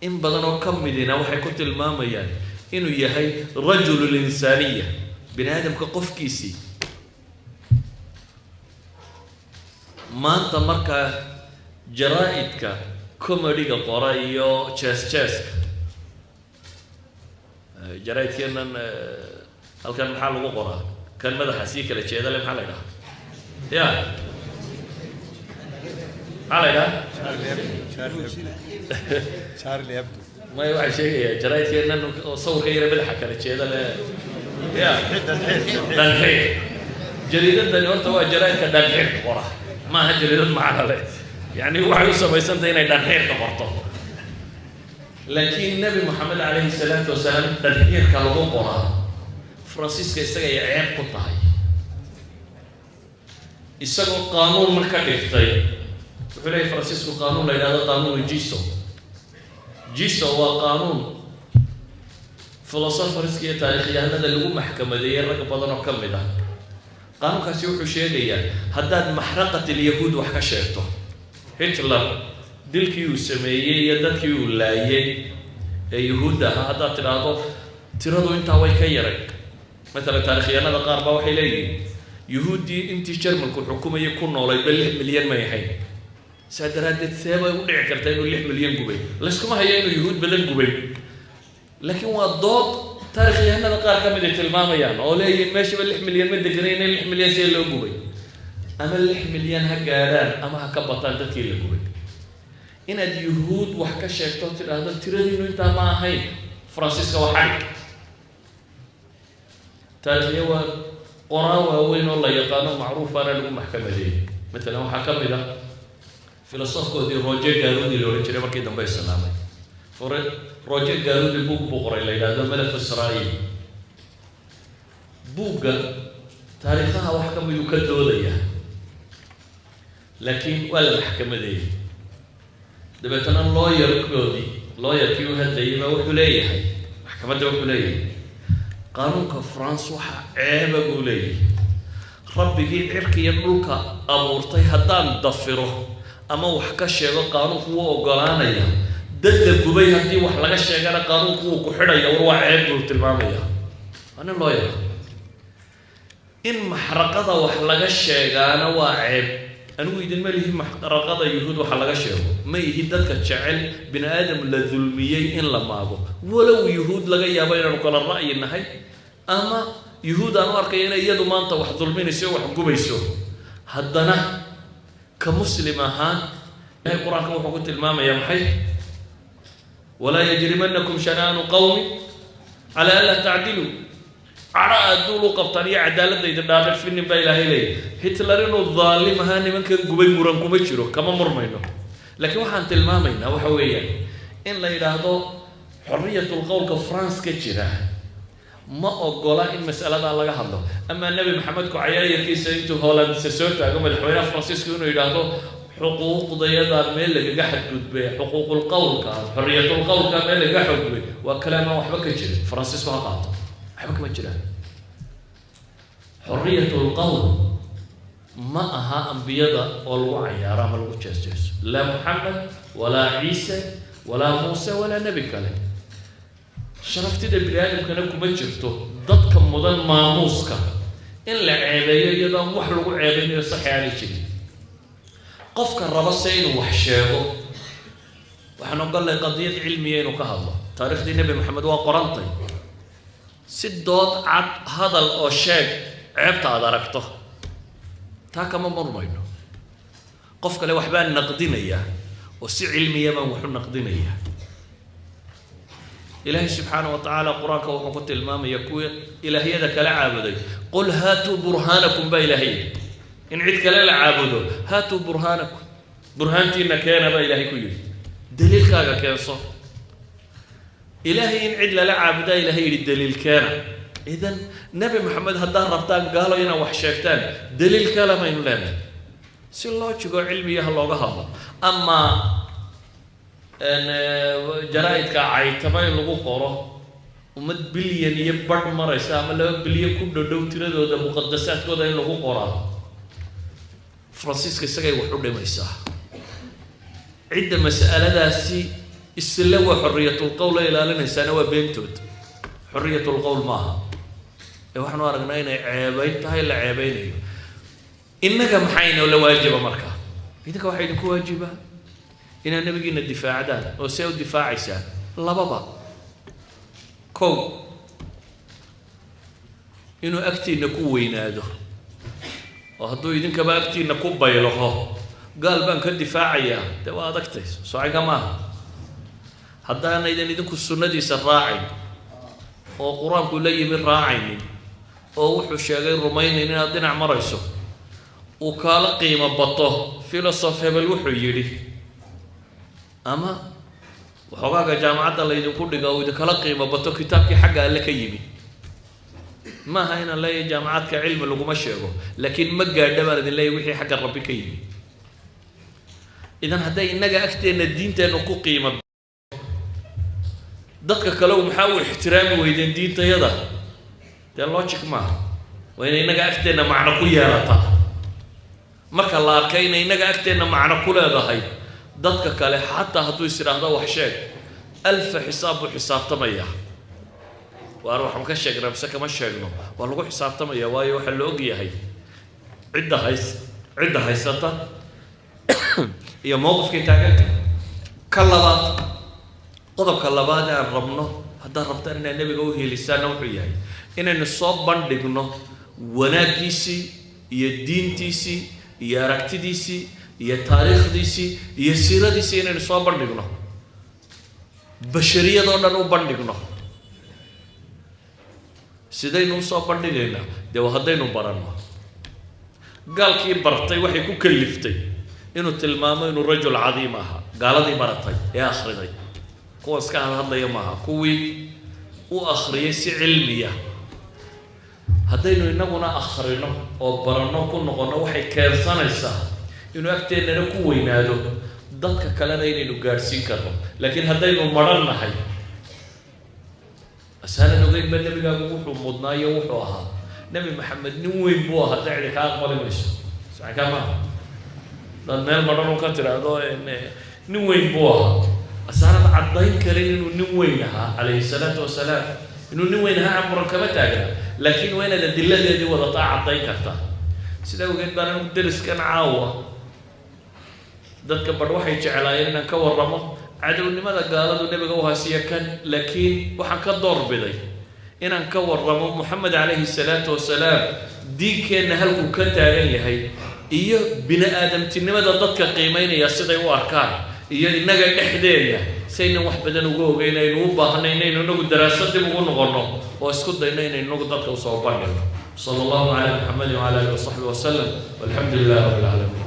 In badan oo ka midina waxay ku tilmaamayaan inuu yahay rajulu linsaaniya, bini aadamka qofkiisii. Maanta markaa jaraa-idka comedy-ga qora iyo jees jeeska jaraa-idkeenan halkan maxaa lagu qoraa? Kan madaxa sii kala jeeda le maxaa la ydhaha? Ya maxaa la ydhaha? Maya, waxaa sheegayaa jaraa-idkeenan oo sawirka yara madaxa kala jeeda le, ya dhanxiir. Jariidadani horta waa jaraa-idka dhanxiirka qora, maaha jariidad macno leh, yani waxay u samaysantahay inay dhanxiirka qorto. Laakiin Nebi Moxamed calayhi salaatu wasalaam dhanxiirka lagu qoraa Faransiiska isaga ay ceeb ku tahay, isagoo qaanuunna ka dhigtay. Wuxuu leeyahy Faransiisku qaanuun la yidhahdo qaanuunu Jiso. Jiso waa qaanuun philosoferska iyo taarikhyahanada lagu maxkamadeeyey rag badan oo ka mid ah. Qaanuunkaasi wuxuu sheegayaa haddaad maxraqat alyahuud wax ka sheegto, Hitler dilkii uu sameeyey iyo dadkii uu laayay ee yuhuudda ahaa, haddaad tidhaahdo tiradu intaa way ka yaray. Matalan taarikhyahanada qaar baa waxay leeyihiin yuhuuddii intii Jermanku xukumayay ku noolay ba 6 milyan may ahayn, saa daraaddeed see bay u dhici kartaa inuu 6 milyan gubay? Layskuma hayo inuu yuhuud badan gubay, laakiin waa dood taarikhyahanada qaar ka mid ay tilmaamayaan oo leeyihiin meeshaba 6 milyan ma deganayna, 6 milyan see loo gubay? Ama 6 milyan ha gaadhaan ama ha ka bataan dadkii la gubay, inaad yuhuud wax ka sheegto tidhaahdo tiradiinu intaa ma ahayn, Faransiiska waa xadhig. Taarikhya waa qoraa waaweyn oo la yaqaano macruufaana lagu maxkamadeeyey. Matalan waxaa ka mid ah filosofkoodii Roger Garudi la odhan jiray, markii dambe islaamay. Roger Garaudy buug buu qoray la yidhaahdo Malaf Israa'iil. Buugga taariikhaha wax ka miduu ka doodaya, laakiin waa la maxkamadeeyey. Dabeetana lawyerkoodii, lawyerkii u hadlayay baa wuxuu leeyahay maxkamadda, wuxuu leeyahay qaanuunka France waxa ceeba buu leeyahay, rabbigii cirka iyo dhulka abuurtay haddaan dafiro ama wax ka sheego, qaanuunku wuu ogolaanaya. Dad la gubay haddii wax laga sheegana, qaanuunku wuu ku xidhaya. War, waa ceeb buu tilmaamaya. Waa nin lawyer. In maxraqada wax laga sheegaana waa ceeb. Anigu idinma lihi maxraqada Yuhuud waxa laga sheego. Ma ihi dadka jecel bini aadam la dulmiyey in la maago, walow Yuhuud laga yaabo inaanu kala ra'yi nahay, ama Yuhuud aan u arkaya inay iyadu maanta wax dulminayso o wax gubayso. Haddana ka Muslim ahaan, Ilahay Qur-aanka wuxuu ku tilmaamayaa maxay? ولا يجرمنكم شنآن قوم على ألا تعدلوا. Cadho aad duul u qabtaan iyo cadaaladda idin dhaadhafinin baa Ilaahay leeyahy. Hitler inuu dhaalim ahaa, nimankan gubay, muran kuma jiro, kama murmayno. Laakiin waxaan tilmaamaynaa waxa weeyaan in la yidhaahdo xorriyatul qowlka France ka jira ma ogola in mas'aladaa laga hadlo, amaa Nebi Maxamedku cayaayarkiisa intuu Hollandse soo taago, madaxweynaha Faransiisku inuu yidhaahdo xuquuqdayadaa meel lagaga xadgudbay, xuquuqul qowlka, xorriyatul qowlka meel lagaga xadgudbay, waa kalaamaan waxba ka jirin. Faransiisku ha qaato, waxba kama jiraan. Xorriyatul qowl ma aha ambiyada oo lagu cayaaro ama lagu jees-jeeso, laa Moxamed walaa Ciise walaa Muuse walaa nebi kale. Sharaftida bini aadamkana kuma jirto dadka mudan maamuuska in la ceebeeyo iyadoon wax lagu ceebeynayo saxi aanay jirin. Qofka raba se inuu wax sheego, waxaan ogolnay qadiyad cilmiya inuu ka hadlo. Taariikhdii Nebi Maxamed waa qorantay. Si dood cad hadal oo sheeg ceebta aada aragto, taa kama murmayno. Qof kale waxbaan naqdinaya oo si cilmiya baan waxu naqdinaya. Ilaahay subxaana wa tacaala Qur-aanka wuxuu ku tilmaamaya kuwii ilaahyada kala caabuday: قل هاتوا برهانكم baa Ilaahay yidhi. In cid kale la caabudo, هاتوا برهانكم, burhaantiina keena baa Ilaahay ku yidhi. Daliilkaaga keenso. Ilaahay in cid lala caabudaa Ilaahay yidhi, daliil keena. Idan Nebi Maxamed haddaad rabtaan, gaalo, inaad wax sheegtaan, daliil kale baynu leenahay. Si loo jigo cilmiyaha looga hadlo, amaa jaraa-idka caytama in lagu qoro ummad bilyan iyo badh maraysa ama 2 bilyan ku dhodhow tiradooda, muqadasaadkooda in lagu qoraa, Faransiiska isagay wax u dhimaysaa. Cidda mas'aladaasi isla waa xorriyatul qowl ay ilaalinaysaana waa beentood. Xorriyatul qowl maaha ee waxaanu aragnaa inay ceebayn tahay, la ceebeynayo. Innaga maxaynoo la waajiba marka? Idinka waxaa idinku waajiba inaad nabigiina difaacdaan. Oo see u difaacaysaan? Lababa. Kow, inuu agtiina ku weynaado, oo hadduu idinkaba agtiina ku baylaho, gaal baan ka difaacayaa, dee waa adagtay socinka maaha. Haddaanaydan idinku sunnadiisa raacayn oo Qur-aanku la yimi raacaynin oo wuxuu sheegay rumaynayn, inaad dhinac marayso, uu kaala qiimo bato philosophe hebel wuxuu yidhi ama waxoogaaga jaamacadda laydinku dhiga, uu idinkala qiimo bato kitaabkii xagga Alle ka yimi. Maaha inaan leeyahay jaamacadka cilmi laguma sheego, laakiin ma gaadha baan idin leeyahy wixii xagga Rabbi ka yimi. Idan hadday innaga agteenna diinteennu ku qiimo, dadka kale maxaa u ixtiraami weydeen diintayada? Dee logic maaha. Waa inay innaga agteenna macno ku yeelataa. Marka la arkay inay innaga agteenna macno ku leedahay, dadka kale xataa hadduu is idhaahdo wax sheeg, alfa xisaab buu xisaabtamaya. Waar, waxaan ka sheegnaa mise kama sheegno? Waa lagu xisaabtamaya, waayo waxaa la og yahay cidda haysata iyo mowqifkay taaganta. Ka labaad, qodobka labaad ee aan rabno, haddaad rabtaan inaad nebiga u hiilisaanna, wuxuu yahay inaynu soo bandhigno wanaaggiisii iyo diintiisii iyo aragtidiisii iyo taariikhdiisii iyo siiradiisii, inaynu soo bandhigno, bashariyadoo dhan u bandhigno. Sidaynu usoo bandhigaynaa? Dee waa haddaynu baranno. Gaalkii bartay waxay ku kaliftay inuu tilmaamo inuu rajul cadiim ahaa. Gaaladii baratay ee akhriday. Kuwaas ka hadhadlaya maaha, kuwii u akhriyay si cilmiya. Haddaynu innaguna akhrino oo baranno ku noqonno, waxay keensanaysaa inuu agteennana ku weynaado, dadka kalena inaynu gaadhsiin karno. Laakiin haddaynu maran nahay, asaanan ogeyn ba nebigaagu wuxuu mudnaayo, wuxuu ahaa Nebi Maxamed nin weyn buu ahaa, dacdi kaa aqbali mayso. Saxkaa maaha dad meel madhan u ka tidhaahdo nin weyn buu ahaa, asaanad caddayn karin inuu nin weyn ahaa calayhi salaatu wasalaam. Inuu nin weyn ahaa muran kama taagna, laakiin waa inaad adiladeedii wadataa, caddayn kartaa. Sidaa ogeed baan anigu deriskan caawa dadka badh waxay jeclaayeen inaan ka warramo cadownimada gaaladu nebiga u hasiya kan, laakiin waxaan ka doorbiday inaan ka warramo Moxamed calayhi salaatu wasalaam, diinkeenna halkuu ka taagan yahay iyo bini aadamtinimada dadka qiimeynaya siday u arkaan, iyo innaga dhexdeenna saynan wax badan uga ogeyn aynu u baahnay inaynu inagu daraasad dib ugu noqonno oo isku dayno inaynu inagu dadka usoo bandhigno. Sala allahu calaa Muxamedin wacala alihi wasaxbi wasalam, walxamdu lilahi rabbi alcaalamiin.